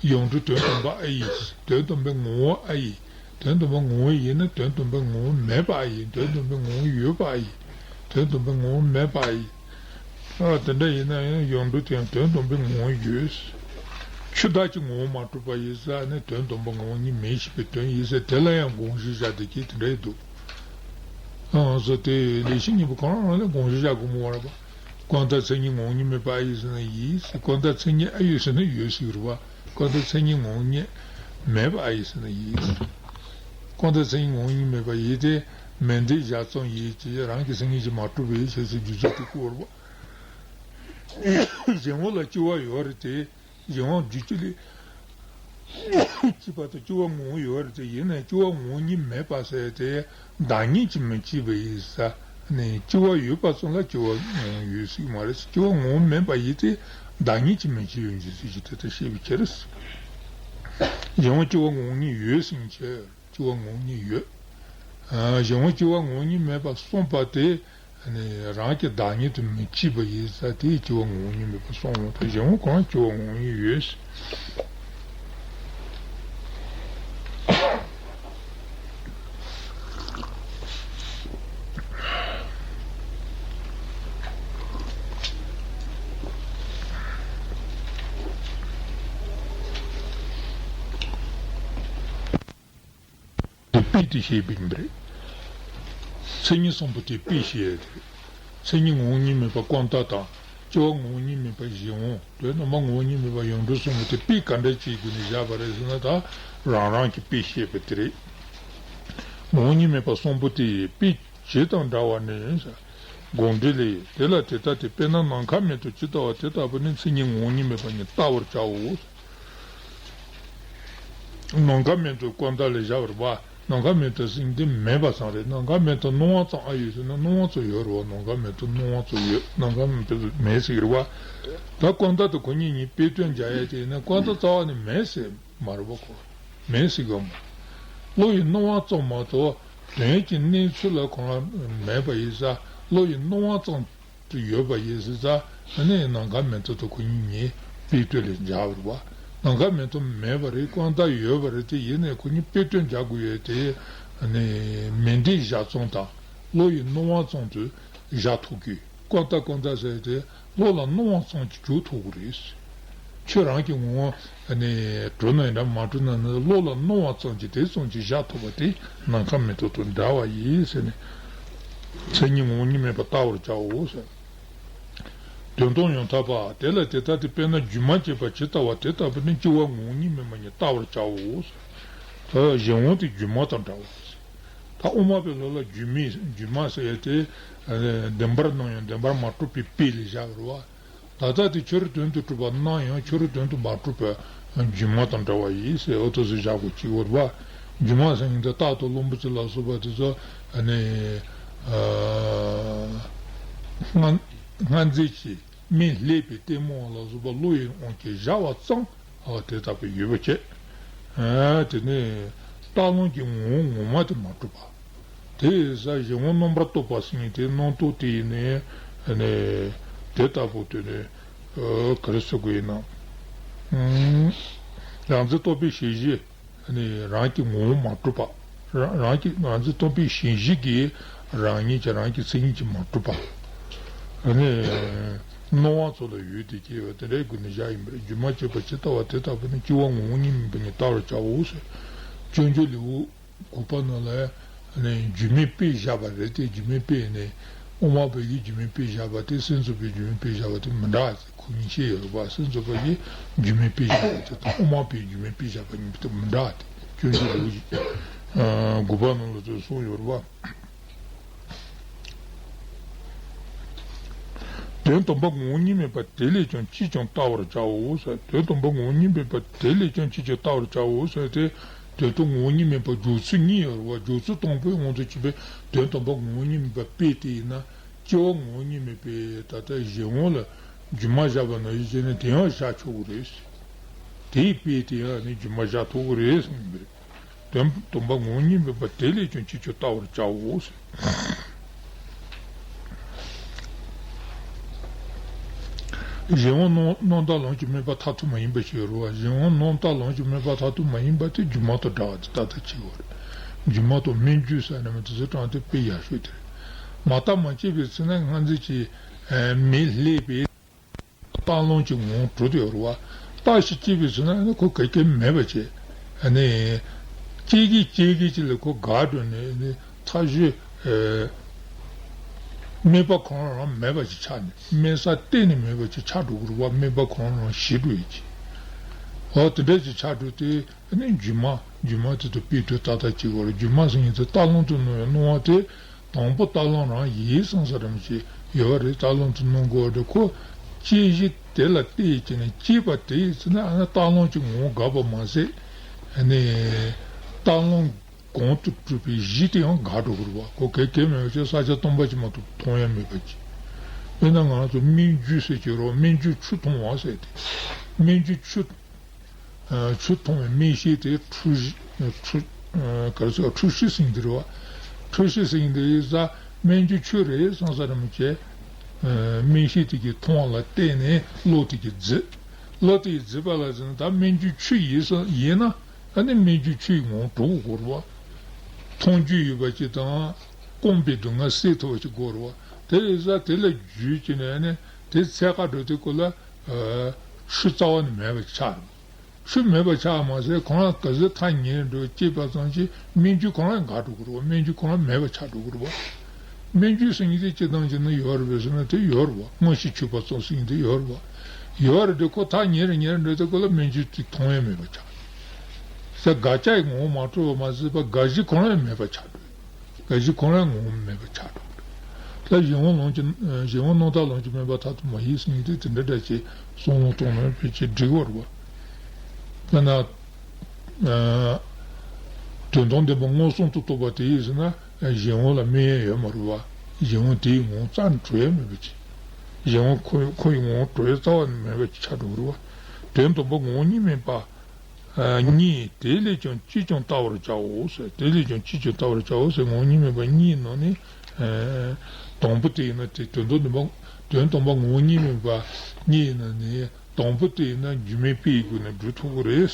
ཡོངས་གྲུབ་དོན་དམ་པ་ཨ་ཡིན། དོན་དམ་པའི་ངོ་བོ་ཨ་ཡིན། དོན་དམ་པའི་ངོ་བོ་ཡིན་ན་དོན་དམ་པའི་ངོ་བོ་མེད་པ་ཨ་ཡིན། དོན་དམ་པའི་ངོ་བོ་ཡོད་པ་ཨ་ཡིན། དོན་དམ་པའི་ངོ་བོ་མེད་པ་ཨ་ཡིན། ཨ། དེ་འདྲ་ཡིན་ན་ཡང་ཡོངས་གྲུབ་དེ་ཡང་དོན་དམ་པའི་ངོ་བོ་ཡོད། ཆོས་བདག་གི་ངོ་བོ་མ་གྲུབ་པ་ཡིན་ཙང་ནི་དོན་དམ་པའི་ངོ་བོ་ཉིད་མིན་ཞེས་པའི་དོན་ཡིན་ཟེར། དེ་ལ་ཡང་དགོངས་གཞི་བཞག་བསྡད་མཁན་དེ་འདྲ་ཡི་འདུག། ཨ། ང་ཚོ་དེ་ལེགས་བཤད་སྙིང་པོ་ཁོ་རང་རང་ལ་དགོངས་གཞི་བཞག་དགོས་མོ་བ་རེད་པ། ཀུན་བཏགས་མཚན་ཉིད་ངོ་བོ་ཉིད་མེད་པ་ཨ་ཡིན་ཟེར་ན་ཡིན། ཀུན་བཏགས་མཚན་ཉིད་ཨ་ཡོད་ཟེར་ན་ཡོད་ཟེར་གྱི་རེད་པ། ཀུན་བཏགས་མཚན་ཉིད་ངོ་བོ་ཉིད་མེད་པ་ཨ་ཡིན་ཟེར་ན་ཡིན། ཀུན་བཏགས་མཚན་ཉིད་ངོ་བོ་ཉིད་མེད་པ་ཡིན་ཏེ། མིང་འདི་བཞག་ཙམ་ཡིན་གྱི་རང་གི་མཚན་ཉིད་ཀྱིས་མ་གྲུབ་པའི་ཕྱིར་ཟེར་རྒྱུ་ཚོད་དེ་བཀོད་རེད་པ། གཞན་ངོ་ལ་སྐྱེ་བ་ཡོད་རེད་དེ། གཞན་དབང་རྒྱུད་གཅིག་ལས་སྐྱེས་པ་དང་སྐྱེ་བ་ངོ་བོ་ཡོད་རེད་དེ། ཡིན་ནའི་སྐྱེ་བ་ངོ་བོ་ཉིད་མེད་པ་ཟེར་དེ་བདག་ཉིད་ཀྱིས་མི་བྱེད་པ་ཡིན་ས་ནས། སྐྱེ་བ་ཡོད་པ་ཙམ་ལ་སྐྱེ་བ་ངོ་བོ་ཡོད་ཟེར་གྱི་མ་རེད། སྐྱེ་བ་ངོ་བོ་མེད་པ་ཡིན་ཏེ་བདག་ཉིད་ཀྱིས་མི་བྱེད་པའི་རྒྱུ་མཚན་གྱིས་དེ་ལྟར་བཤད་པའི་ཕྱིར། གཞན་དབང་སྐྱེ་བ་ངོ་བོ་ཉིད་ཡོད་ཟེར་བའི་ཕྱིར། སྐྱེ་བ་ངོ་བོ་ཉིད་ཡོད། ཨ། གཞན་དབང་སྐྱེ་བ་ངོ་བོ་ཉིད་མེད་པར་གསུངས་པ་དེ། ནི་རང་གི་བདག་ཉིད་དུ་མི་བྱེད་པ་ཡིན་ས་དེས་སྐྱེ་བ་ངོ་བོ་ཉིད་མེད་པར་གསུངས་ཡོང་དུས། གཞན་དབང་གང་སྐྱེ་བ་ངོ་བོ་ཉིད་ཡོད། དེ་དཔེ་དེ་བཤད་པ་ཡིན་པ་རེད། མཚན་ཉིད་གསུམ་པོ་དེ་དཔེ་བཤད་ཡ་དེ་རེད། མཚན་ཉིད་ངོ་བོ་ཉིད་མེད་པ་ཀུན་བཏགས་དང་། སྐྱེ་བ་ངོ་བོ་ཉིད་མེད་པ་གཞན་དབང་། དོན་དམ་པ་ངོ་བོ་ཉིད་མེད་པ་ཡོངས་གྲུབ་གསུམ་པོ་དེ་དཔེ་ག་འདྲ་ཅིག་གི་སྒོ་ནས་བཞག་པ་རེད་ཟེར་ན། ད་རང་རང་གི་དཔེ་བཤད་པ་དེ་རེད། ངོ་བོ་ཉིད་མེད་པ་གསུམ་པོ་དེ་དཔེ་ཇི་དང་འདྲ་བ་ནི། དགོངས་འགྲེལ་ལས། དེ་ལ་དེ་ལྟ་སྟེ། དཔེར་ན་ནམ་མཁའ་མེ་དང་ཇི་ལྟ་བ་དེ་ལྟ་བུ་ནི་མཚན་ཉིད་ངོ་བོ་ཉིད་མེད་པ་ཉིད་བལྟ་བར་བྱའོ། ནམ་མཁའ་མེ་དང་ཀུན་བཏགས་ལས་བཞག་པ་རེད་པ། ནམ་མཁའ་མེ་དང་ཟེར་མཁན་དེ་མེད་པ་ཙམ་རེད། ནམ་མཁའ་མེ་དང་སྣང་བ་ཙམ་ཨ་ཡོད་ཟེར་ན་སྣང་བ་ཙམ་ཡོད་རེད་པ། ནམ་མཁའ་མེ་དང་སྣང་བ་ཙམ་ཡོད། ནམ་མཁའ་མེ་དང་མེད་ཟེར་གྱི་རེད་པ། ད་ཀུན་བཏགས་དེ་ཁོ་གཉིས་གཉིས་དཔེ་སྟོན་རྒྱག་ཡ་དེ་ཡིན་ན་ཀུན་བཏགས་རྩ་བ་ནས་མེད་ཟེར་མ་རེད་པ། ཁོ་མེད་ཟེར་གྱི་མ། བློ་ཡི་སྣང་བ་ཙམ་མ་གཏོགས་དོན་གྱི་གནས་ཚུལ་ལ་ཁོ་རང་མེད་པ་ཡིན་ཙང་། བློ་ཡི་སྣང་བ་ཙམ་དུ་ཡོད་པ་ཡིན་ཙང་། ཨ་ནི་ནམ་མཁའ་མེ་ཏོག་དང་ཁོ་གཉིས་གཉིས་དཔེ་སྟོན་ལས་སྦྱར་བ་རེད་པ། ནམ་མཁའ་མེ་ཏོག་མེད་པ་རེད། ཀུན་བཏགས་ཡོད་པ་རེད་དེ། ཡིན་ནའི་ཁོ་གཉིས་དཔེ་སྟོན་སྦྱར་དགོས་ཡས་དེ། ཨ་ནི་མིང་འདི་བཞག་ཙམ་དང་བློ་ཡི་སྣང་བ་ཙམ་དུ་བཞག་ཐུབ་དགོས། ཀུན་བཏགས་ཀུན་བཏགས་ཟེར་དེ་བློ་ལ་སྣང་བ་ཙམ་གྱིས་འཇོག་ཐུབ་ཀྱི་རེད། ཁྱོད་རང་གི་ངོ་བོ་ནི་གྲུབ་ན་ཡིན་འདྲ། མ་གྲུབ་ན་ནི་བློ་ལ་སྣང་བ་ཙམ་གྱིས་དེ་ཙམ་གྱིས་བཞག་ཐུབ་པ་དེ་ནམ་མཁའ་མེ་ཏོག་དང་འདྲ་བ་ཡིན་ཟེར་ནས། མཚན་ཉིད་ངོ་བོ་ཉིད་མེད་པར་བལྟ་བར་བྱའོ་ཟེར། དོན་དམ་ཡང་དག་པ། དེ་ལ་དེ་ལྟ་སྟེ། དཔེར་ན་སྒྱུ་མ་བྱས་པ་ཇི་ལྟ་བ་དེ་ལྟ་བུར་ནི་སྐྱེ་བོ་ངོ་བོ་ཉིད་མེད་པ་ཉིད་བལྟ་བར་བྱའོ་ཟེར། ད་གཞན་དབང་དེ་སྒྱུ་མ་དང་འདྲ་བ་ཟེར། ད་དབུ་མ་པའི་ལུགས་ལ་སྒྱུ་མའི་སྒྱུ་མ་ཟེར་ཡ་དེ་བདེན་པར་སྣང་ཡང་བདེན་པར་མ་གྲུབ་པའི་དཔེ་ལ་བཞག་པ་རེད་བ། ད་ལྟ་དེ་ཕྱི་རོལ་དོན་དུ་གྲུབ་པ་སྣང་ཡང་ཕྱི་རོལ་དོན་དུ་མ་གྲུབ་པའི་སྒྱུ་མ་དང་འདྲ་བ་ཡིན་ཟེར། འོ་དེ་ཚོ་བཞག་དགོས་ཀྱི་ཡོད་རེད་བ། སྒྱུ་མ་ཟེར་མཁན་དེ་རྟག་ཏུ་རློན་པ་ཅིག་ལ་སོགས་པ་དེ་ཚོ་ནི་སྔ་སྔ་འཛིན་གྱིས་མེ་ལྷས་པའི་ལྟད་མོ་ལ་སོགས་པ་བློ་ཡི་དབང་གིས་བཞག་པ་ཙམ། ཨ་དེ་ལྟ་བུ་ཡོད་པ་བྱས། ཨ་དེ་ནི་རྟག་རླུང་གི་ངོ་བོ་ངོ་མ་དེ་མ་གྲུབ་པ། དེ་ཡིན་ཙང་གཞན་དབང་རྣམ་པར་རྟོག་པ་ཟེར་མཁན་དེ་སྣང་སྟོང་དེ་ཡིན་ནའི་ནི་དེ་ལྟ་བུ་དེ་ནི་ག་རེ་ཟེར་དགོས་ཡིན་ན། རང་འཛིན་རྟོག་པའི་ཞེན་གཞི་ནི་རང་གི་ངོ་བོ་མ་གྲུབ་པ། རང་རང་གི་རང་འཛིན་རྟོག་པའི་ཞེན་གཞི་གིས་རང་ཉིད་ཀྱི་རང་གི་མཚན་ཉིད་ཀྱིས་མ་གྲུབ་པ། ནི་སྣང་བ་ཚོ་ལ་ཡོད་དེ་སྐྱེ་བ་དེ་འདྲའི་སྒོ་ནས་བཞག་ཡིན་པ་རེད། སྒྱུ་མ་བྱས་པ་ཇི་ལྟ་བ་དེ་ལྟ་བུར་ནི་སྐྱེ་བོ་ངོ་བོ་ཉིད་མེད་པ་ཉིད་བལྟ་བར་བྱའོ་ཟེར། སྤྱོད་འཇུག་ལེའུ་དགུ་པ་ནང་ལ་ནི་སྒྱུ་མའི་དཔེ་བཞག་པ་རེད་དེ། སྒྱུ་མའི་དཔེ་ནི་དབུ་མ་པའི་གི་སྒྱུ་མའི་དཔེ་བཞག་པ་དེ་སེམས་ཙམ་པའི་སྒྱུ་མའི་དཔེ་བཞག་པ་དེ་མི་འདྲ་ཟེར། ཁོ་གཉིས་ཆོས་ཡོད་རེད་པ། སེམས་ཙམ་པ་གིས་སྒྱུ་མའི་དཔེ་བཞག་པ་དེ་དང་དབུ་མ་པའི་སྒྱུ་མའི་དཔེ་བཞག་པ་གཉིས་དེ་མི་འདྲ་སྟེ། སྤྱོད་འཇུག་ལེའུ་དགུ་པ་ནང་ལ་དེ་གསུངས་ཡོད་རེད་པ། དོན་དམ་པ་ངོ་བོ་ཉིད་མེད་པ་དེ་ལས་ཀྱང་ཅིས་ཀྱང་བལྟ་བར་བྱའོ་ཟེར། དོན་དམ་པ་ངོ་བོ་ཉིད་མེད་པ་དེ་ལས་ཀྱང་ཅིས་ཀྱང་བལྟ་བར་བྱའོ་ཟེར་ཏེ། དོན་དམ་ངོ་བོ་ཉིད་མེད་པ་སྦྱོར་ཚུལ་གཉིས་ཡོད་རེད་པ། སྦྱོར་ཚུལ་དང་པོའི་དབང་དུ་བྱས་པའི་དོན་དམ་པ་ངོ་བོ་ཉིད་མེད་པ་དཔེ་དེ་ཡིན་ན། སྐྱེ་བོ་ངོ་བོ་ཉིད་མེད་པའི་ད་ལྟ་གཞན་དབང་ལ་སྒྱུ་མ་བཞག་པ་ནང་བཞིན་བྱས་ནས་དེ་ཡང་བཞག་ཆོག་གི་རེད། དེའི་དཔེ་དེ་ཡང་ནི་སྒྱུ་མ་བཞག་ཐུབ་ཀྱི་རེད་གསུངས་པ་རེད། དོན་དམ་པ་ངོ་བོ་ཉིད་མེད་པ་དེ་ལས་ཀྱང་ཅིས་ཀྱང་བལྟ་བར་བྱའོ་ཟེར། གཞན་དབང་རྣམ་རྣམ་དག་ལམ་གྱིས་སྨྲས་པ་མཐར་ཐུག་མ་ཡིན་པ་ཞིག་ཡོད་རེད་པ། གཞན་དབང་རྣམ་དག་ལམ་གྱིས་སྨྲས་པ་མཐར་ཐུག་མ་ཡིན་པ་དེ་སྒྱུ་མ་དང་འདྲ་བ་དེ་ཏག་ཏག་ཅིག་ཡོད་རེད། སྒྱུ་མ་དང་སྨན་བཅོས་ཟེར་ནས་མི་དེ་ཚོ་དྲངས་ཏེ་དཔེ་ཡག་ཤོས་དེ་རེད། མ་བརྟགས་མ་དཔྱད་པའི་ཚེ་ན་སྔ་འཛིན་གྱིས་མེ་ལྷས་པའི་རྟག་རླུང་གི་ངང་གྲུབ་ཡོད་རེད་པ། བརྟགས་ཤིང་དཔྱད་པའི་ཚེ་ན་ནི་ཁོ་ག་གེ་མེད་པ་བྱས། ཨ་ནི་སྐྱེ་གི་སྐྱེ་གི་ཅིག་ལ་ཁོ་དགའ་འགྲོ་ནས་ནི་མཐའ་གཞི་ཨེ་སྨྲས་པ་ཁོ་རང་རང་མེད་པ་ཅིག་ཆགས་ནས། སྨྲ་ས་གཏན་ནས་མེད་པ་ཅིག་ཆགས་འགྲོ་གི་རེད་པ། སྨྲས་པ་ཁོ་རང་རང་ཞི་འགྲོ་ཡི་ཅིག་འོ་དེ་འདྲ་ཅིག་ཆགས་འགྲོ་དུས། ཨ་ནི་སྒྱུ་མ། སྒྱུ་མ་དེ་ཚོ་དཔེ་དོན་ཏག་ཏག་ཅིག་ཡོད་རེད། སྒྱུ་མ་ཟེར་མཁན་དེ་རྟག་རླུང་དུ་སྣང་བའི་སྣང་བ་དེ། དང་པོ་རྟག་རླུང་རང་ཡིན་བསམ་ས་རང་ཅིག་ཡོད་རེད། རྟག་རླུང་དུ་སྣང་དགོས་རེད། ཁོ་སྐྱེ་གཞི་དེ་ལ་བལྟས་བྱས་ནས་སྐྱེས་པ་དེ་ཡིན་ཟེར་ན། ཨ་ནི་རྟག་རླུང་གི་ངང་དགག་པ་མ་ཟད། ཨ་ནི་རྟག་རླུང་གང་དུ་གྲུབ་པའི་གཞི་དེ་ཡང་དགག་འགྲོ་གི་རེད་པ། ཁོ་ག་གེ་མེད་པ་བྱས། ས་ཆ་སྟོང་པ་ཅིག་མ་གཏོགས་མཐོང་ཡ་མེད་པ་ཅིག་དཔེར་ན་ང་རང་ཚོ་སྨན་རྒྱུ་ཟེར་གྱི་རེད་པ། སྨན་རྒྱུ་ཆུ་འཐུང་བ་ཟེར་དེ། སྨན་རྒྱུ་ཆུ། ཆུ་འཐུང་བའི་སྨན་ཤེས་དེ་འཁྲུལ་ཤེས། འཁྲུལ། ག་རེ་ཟེར། འཁྲུལ་ཤེས་ཟེར་གྱི་འདུག་རེད་པ། འཁྲུལ་ཤེས་ཟེར་གྱི་འདུག་ཡིན་ཙང་སྨན་རྒྱུ་ཆུ་རེད་བསམ་ས་རང་བྱས། སྨན་ཤེས་དེ་གིས་མཐོང་བ་ལ་བརྟེན་ནས་བློ་དེ་གིས་བརྫིས། བློ་དེ་གིས་བརྫིས་པ་ལ་བརྟེན་ནས་ད་སྨན་རྒྱུ་ཆུ་ཡིན་ས་ཡིན་ན། ཨ་ནི་སྨན་རྒྱུ་ཆུ་ཡི་ངང་གྲུབ་དགོས་རེད་པ། མཐོང་རྒྱུ་ཡོད་པ་ཅིག་དང་སྐོམ་པའི་སྡུག་བསྔལ་སེལ་ཐུབ་པ་ཅིག་དགོས་རེད་པ། དེ་ཡིན་ཙང་དེ་ལ་རྒྱུས་བྱས་ནས་ཨ་ནི་དེ་ཚད་ཀ་འགྲོ་དུས་སྐབས་ལ། ཆུ་རྩ་བ་ནས་མེད་པ་ཆགས་རེད། ཆུ་མེད་པ་ཆགས་མ་ཟད་ཁོ་རང་ག་ཚོད་ཐག་ཉེ་རུ་འགྲོ་སྐྱེས་པ་ཙམ་གྱིས་སྨན་རྒྱུ་ཁོ་རང་འགག་འགྲོ་གི་རེད་པ། སྨན་རྒྱུ་ཁོ་རང་མེད་པ་ཆགས་འགྲོ་གི་རེད་པ། སྨན་རྒྱུ་ཟེར་མཁན་དེ་སྤྱིར་བཏང་བྱས་ན་ཡོད་རེད་པས་ཟེར་ན་དེ་ཡོད་རེད་པ། མངོན་ཤེས་ཆོད་པ་ཙམ་ཟེར་མཁན་དེ་ཡོད་རེད་པ། ཡོད་རེད་དེ་ཁོ་ཐག་ཉེ་རུ་ཉེ་རུ་འགྲོ་དུས་སྐབས་ལ་སྨན་རྒྱུ་དེ་མཐོང་ཡ་མེད་པ་ཆགས། ས་དགག་བྱ་ཡི་ངོ་བོ་མ་གྲུབ་པ་མ་ཟད་པ་དགག་གཞི་ཁོ་རང་ཡང་མེད་པ་ཆགས་འགྲོ། དགག་གཞི་ཁོ་རང་ངོ་བོ་མེད་པ་ཆགས་འགྲོ། ད་གཞན་དབང་ལམ་གྱིས། གཞན་དབང་རྣམ་དག་ལམ་གྱིས་སྨྲས་པ་མཐར་ཐུག་མ་ཡིན་ཟེར་མཁན་དེ་དེ་འདྲ་འདྲ་ཅིག་བསམ་བློ་གཏོང་ན་ཕལ་ཆེར་འགྲིག་པ་རེད་པ། དཔེར་ན། དོན་དམ་བདེན་པ་མངོན་སུམ་དུ་རྟོགས་པ་དེ་ཡིན་ཟེར་ན། གཞན་དབང་ལ་སྨྲ་ཡ་ཡོད་མ་རེད་པ། གཞན་དབང་དེའི་ངང་རྩ་ནས་གྲུབ་ཡ་མེད་པ་ཅིག་གཞན་དབང་ཁོ་ཁོ་ཡི་ངང་གྲུབ་ཡ་རྩ་བ་ནས་མེད་པ་ཅིག་ཆགས་འགྲོ་གི་རེད་པ། དོན་དམ་པ་ངོ་བོ་ཉིད་མེད་པ། གཉིས། དེ་ལས་ཀྱང་ཅིས་ཀྱང་བལྟ་བར་བྱའོ་ཟེར། དེ་ལས་ཀྱང་ཅིས་ཀྱང་བལྟ་བར་བྱའོ་ཟེར། ངོ་བོ་ཉིད་མེད་པ་གཉིས་ནང་ནས། དང་པོ་དེ་ཡིན་ན་དེ་དོན་དམ་བདེན་པ། དོན་དམ་པ་ངོ་བོ་ཉིད་མེད་པ་གཉིས་ཡིན་ན་ནི། དང་པོ་དེ་ཡིན་ན་སྒྱུ་མའི་དཔེ་ཡི་སྒོ་ནས་སྒྲུབ་ཐུབ་ཀྱི་རེད།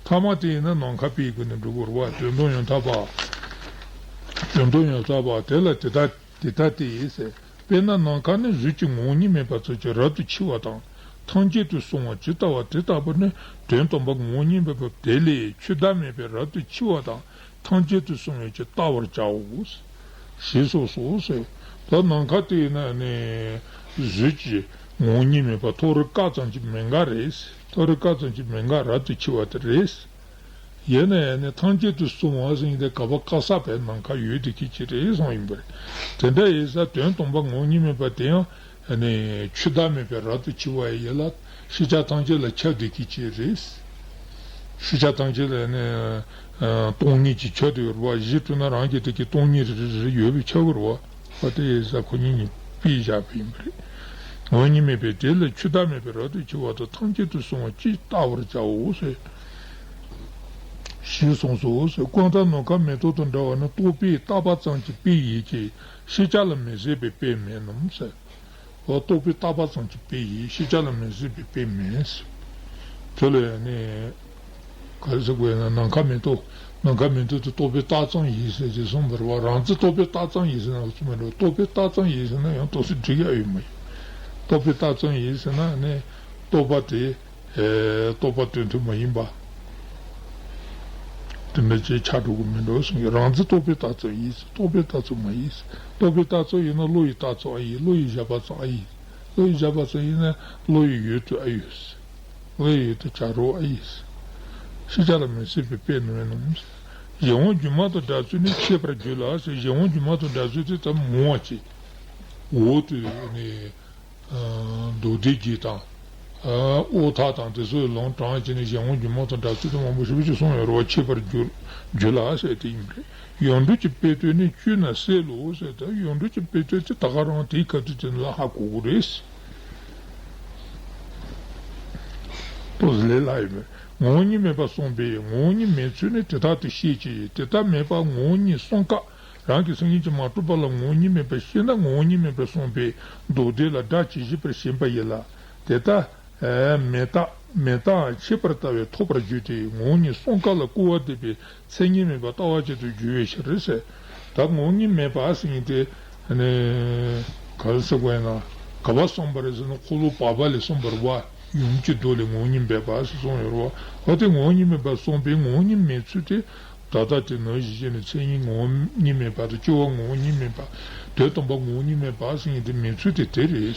ཐ་མ་དེ་ཡིན་ན་ནམ་མཁའ་དཔེ་ཡི་སྒོ་ནས་སྒྲུབ་ཀྱི་རེད་པ། དོན་དམ་ཡང་དག་པ། དོན་དམ་ཡང་དག་པ་དེ་ལ་དེ་ལྟ་དེ་ལྟ་སྟེ་ཟེར། དཔེར་ན་ནམ་མཁའ་ནི་གཟུགས་ཀྱི་ངོ་བོ་ཉིད་མེད་པ་ཙམ་གྱིས་རབ་ཏུ་ཕྱེ་བ་དང་། ཐམས་ཅད་དུ་སོང་བ་ཇི་ལྟ་བ་དེ་ལྟ་བུར་ནི། དོན་དམ་པ་ངོ་བོ་ཉིད་མེད་པ་དེ་ལས་ཆུ་ཟླ་མེད་པས་རབ་ཏུ་ཕྱེ་བ་དང་། ཐམས་ཅད་དུ་སོང་བས་ཀྱང་བལྟ་བར་བྱའོ། ཞེས་སོགས་སོ་ཟེར། ད་ནམ་མཁའ་དེ་ན་ནི་གཟུགས་ཀྱི་ངོ་བོ་ཉིད་མེད་པ་ཐོ་རི་ཀ་ཙམ་གྱི་མེད་འགའ་རེད། ཐོ་རི་ཀ་ཙམ་གྱི་མེད་འགའ་རབ་ཏུ་ཕྱེ་བ་དེ་རེད། ཡིན་ན་ཡང་ནི་ཐམས་ཅད་དུ་གསུངས་པ་ཟེར་ཡིན་ཏེ་ག་པ་ག་ས་པའི་ནམ་མཁའ་ཡོད་དེ་ཁྱེད་ཀྱི་རེད་གསུངས་ཡིན་པ་རེད། དེ་འདྲ་ཡིན་ས་དོན་དམ་པ་ངོ་བོ་ཉིད་མེད་པ་དེ་ཡང་ནི་ཆོས་བདག་མེད་པའི་རབ་ཏུ་ཕྱེ་བ་ཡིན་ལ་ཤེས་བྱ་ཐམས་ཅད་ལ་ཁྱབ་བསྡད་ཀྱི་ཅིག་རེད། ཤེས་བྱ་ཐམས་ཅད་ལ་ནི་སྟོང་ཉིད་ཀྱི་ཁྱབ་བསྡད་ཡོད་རེད་བ། གཞི་གྲུབ་ན་རང་གི་དེ་གི་སྟོང་ཉིད་རེ་རེ་རེ་ཡོད་པས་ཁྱབ་ཀྱི་རེད་བ། དེ་ཡིན་ས་ཁོ་ཉིད་ཉིད་པས་བཞག་པ་ཡིན་པ་རེད། ངོ་བོ་ཉིད་མེད་པས་དེ་ལ་ཆོས་བདག་མེད་པའི་རབ་ཏུ་ཕྱེ་བ་དང་ཐམས་ཅད་དུ་གསུངས་པ་ཅིས་བལྟ་བར་བྱའོ་ཟེར། ཞེས་གསུངས་སོ་ཟེར། ཀུན་བརྟགས་ནམ་མཁའ་མེ་ཏོག་དང་འདྲ་བ་ནི་རྟོག་པས་བཏགས་པ་ཙམ་གྱི་དཔེ་ཡིན་གྱི་ཤེས་བྱ་ལ་མི་ཟད་པའི་དཔེ་མིན་ནམ་ཟེར། འོ་རྟོག་པས་བཏགས་པ་ཙམ་གྱི་དཔེ་ཡིན། ཤེས་བྱ་ལ་མི་ཟད་པའི་དཔེ་མིན། དེ་ལ་ཡང་ནི། ག་རེ་ཟེར་དགོས་ན་ནམ་མཁའ་མེ་ཏོག་ནམ་མཁའ་མེ་ཏོག་དེ་རྟོག་པས་བཏགས་ཙམ་ཡིན་ཟེར་ཅེས་གསུངས་པ་རེད་བ། རང་རྩི་རྟོག་པས་བཏགས་ཙམ་ཡིན་ཟེར་ན་གསུངས་པ་རེད་བ། རྟོག་པས་བཏགས་ཙམ་ཡིན་ཟེར་ན་ཡང་རྟོགས་ཚུལ་འགྲིག་ཡ་ཡོད་མ་ཡིན། རྟོག་པས་བཏགས་ཙམ་ཡིན་ཟེར་ན་ནི་རྟོག་པ་དེ། རྟོག་པ་དོན་མཐུན་མ་ཡིན་པ། དེ་འདྲ་ཅིག་ཆགས་འགྲོ་གི་མི་འགྲོ་གསུང་གི། རང་རྩི་རྟོག་པས་བཏགས་ཙམ་ཡིན། རྟོག་པས་བཏགས་ཙམ་མ་ཡིན། རྟོག་པས་བཏགས་ཙམ་ཡིན་ན་བློ་ཡིས་བཏགས་ཙམ་ཨ་ཡིན། བློ་ཡིས་བཞག་པ་ཙམ་ཨ་ཡིན། བློ་ཡིས་བཞག་པ་ཙམ་ཡིན་ན་བློ་ཡི་ཡུལ་དུ་ཨ་ཡོད། བློ་ཡི་ཡུལ་དུ་བྱ་རོག་ཨ་ཡིན། ཤེས་བྱ་ལ་མི་ཟད་པའི་དཔེ་ནོ་ནོ། གཞན་དབང་སྒྱུ་མ་དང་སྒྲ་ཚུལ་ནི་ཕྱེད་པར་འགྱུར་ལ་ཟེར། གཞན་དབང་སྒྱུ་མ་དང་སྒྲ་ཚུལ་དེ་ཙམ་མང་བ་ཅིག་འོག་ཏུ་ནི། མདོ་སྡེ་རྒྱན་དང་། དབུ་ཐག་དང་དེ་ཚོ་ལུང་དྲངས་བྱས་ནས་གཞན་དབང་སྒྱུ་མ་དང་སྒྲ་ཚུལ་དུ་མང་པོ་ཞེ་པོ་ཅིག་གསུངས་ཡོད་རེད་བ། ཕྱེད་པར་འགྱུར་འགྱུར་ལ་ཟེར་དེ་ཡིན་པས། ཡོངས་གྲུབ་ཀྱི་དཔེ་དོན་ནི་བཅུ་ན་གསལ་ལོ་ཟེར་ཏེ། ཡོངས་གྲུབ་ཀྱི་དཔེ་དོན་དེ་ད་ག་རང་དེའི་ཁ་ཐུག་དེ་ལ་ཧ་གོ་དགོས་རེད། ཏོག་ཙམ་ལས་སླ་ཡོད་མེད། ངོ་བོ་ཉིད་མེད་པར་གསུངས་པས་ངོ་བོ་ཉིད་མེད་ཚུལ་ནི་དེ་ལྟར་དུ་ཤེས་ཀྱི། དེ་ལྟར་མེད་པ་ངོ་བོ་ཉིད་གསུམ་ཀ་རང་གི་སེམས་ཉིད་ཀྱིས་མ་གྲུབ་པ་ལ་ངོ་བོ་ཉིད་མེད་པར་ཤེས་ན་ངོ་བོ་ཉིད་མེད་པར་གསུངས་པས་མདོ་སྡེ་ལ་སྒྲ་ཇི་བཞིན་པར་ཞེན་པ་ཡིན་ལ། དེ་ལྟར་མེད་རྟགས་མེད་རྟགས་ཕྱེད་པར་ལྟ་བས་ཐོབ་པར་འགྱུར་ཏེ་ངོ་བོ་ཉིད་གསུམ་ཀ་ལ་སྐུར་བ་འདེབས་པའི་མཚན་ཉིད་མེད་པ་ལྟ་བ་ཅན་དུ་འགྱུར་བའི་ཕྱིར་ཟེར། ད་ངོ་བོ་ཉིད་མེད་པ་ཟེར་མཁན་དེ་ནི་ག་རེ་ཟེར་དགོས་ན། ག་པར་གསུངས་པ་རེད་ཟེར་ན་འཁོར་ལོ་བར་པ་ལས་གསུངས་པ་རེད་བ། ཡུམ་གྱི་མདོ་ལས་ངོ་བོ་ཉིད་མེད་པ་ཟེར་གསུངས་ཡོད་རེད་བ། འོ་དེ་ངོ་བོ་ཉིད་མེད་པ་གསུངས་པས་ངོ་བོ་ཉིད་མེད་ཚུལ་དེ། ད་ལྟ་དེ་ནང་བཞིན་བྱས་ནས་མཚན་ཉིད་ངོ་བོ་ཉིད་མེད་པ་དང་སྐྱེ་བ་ངོ་བོ་ཉིད་མེད་པ། དོན་དམ་པ་ངོ་བོ་ཉིད་མེད་པ་ཟེར་མཁན་དེ་མེད་ཚུལ་དེ་དེ་རེད།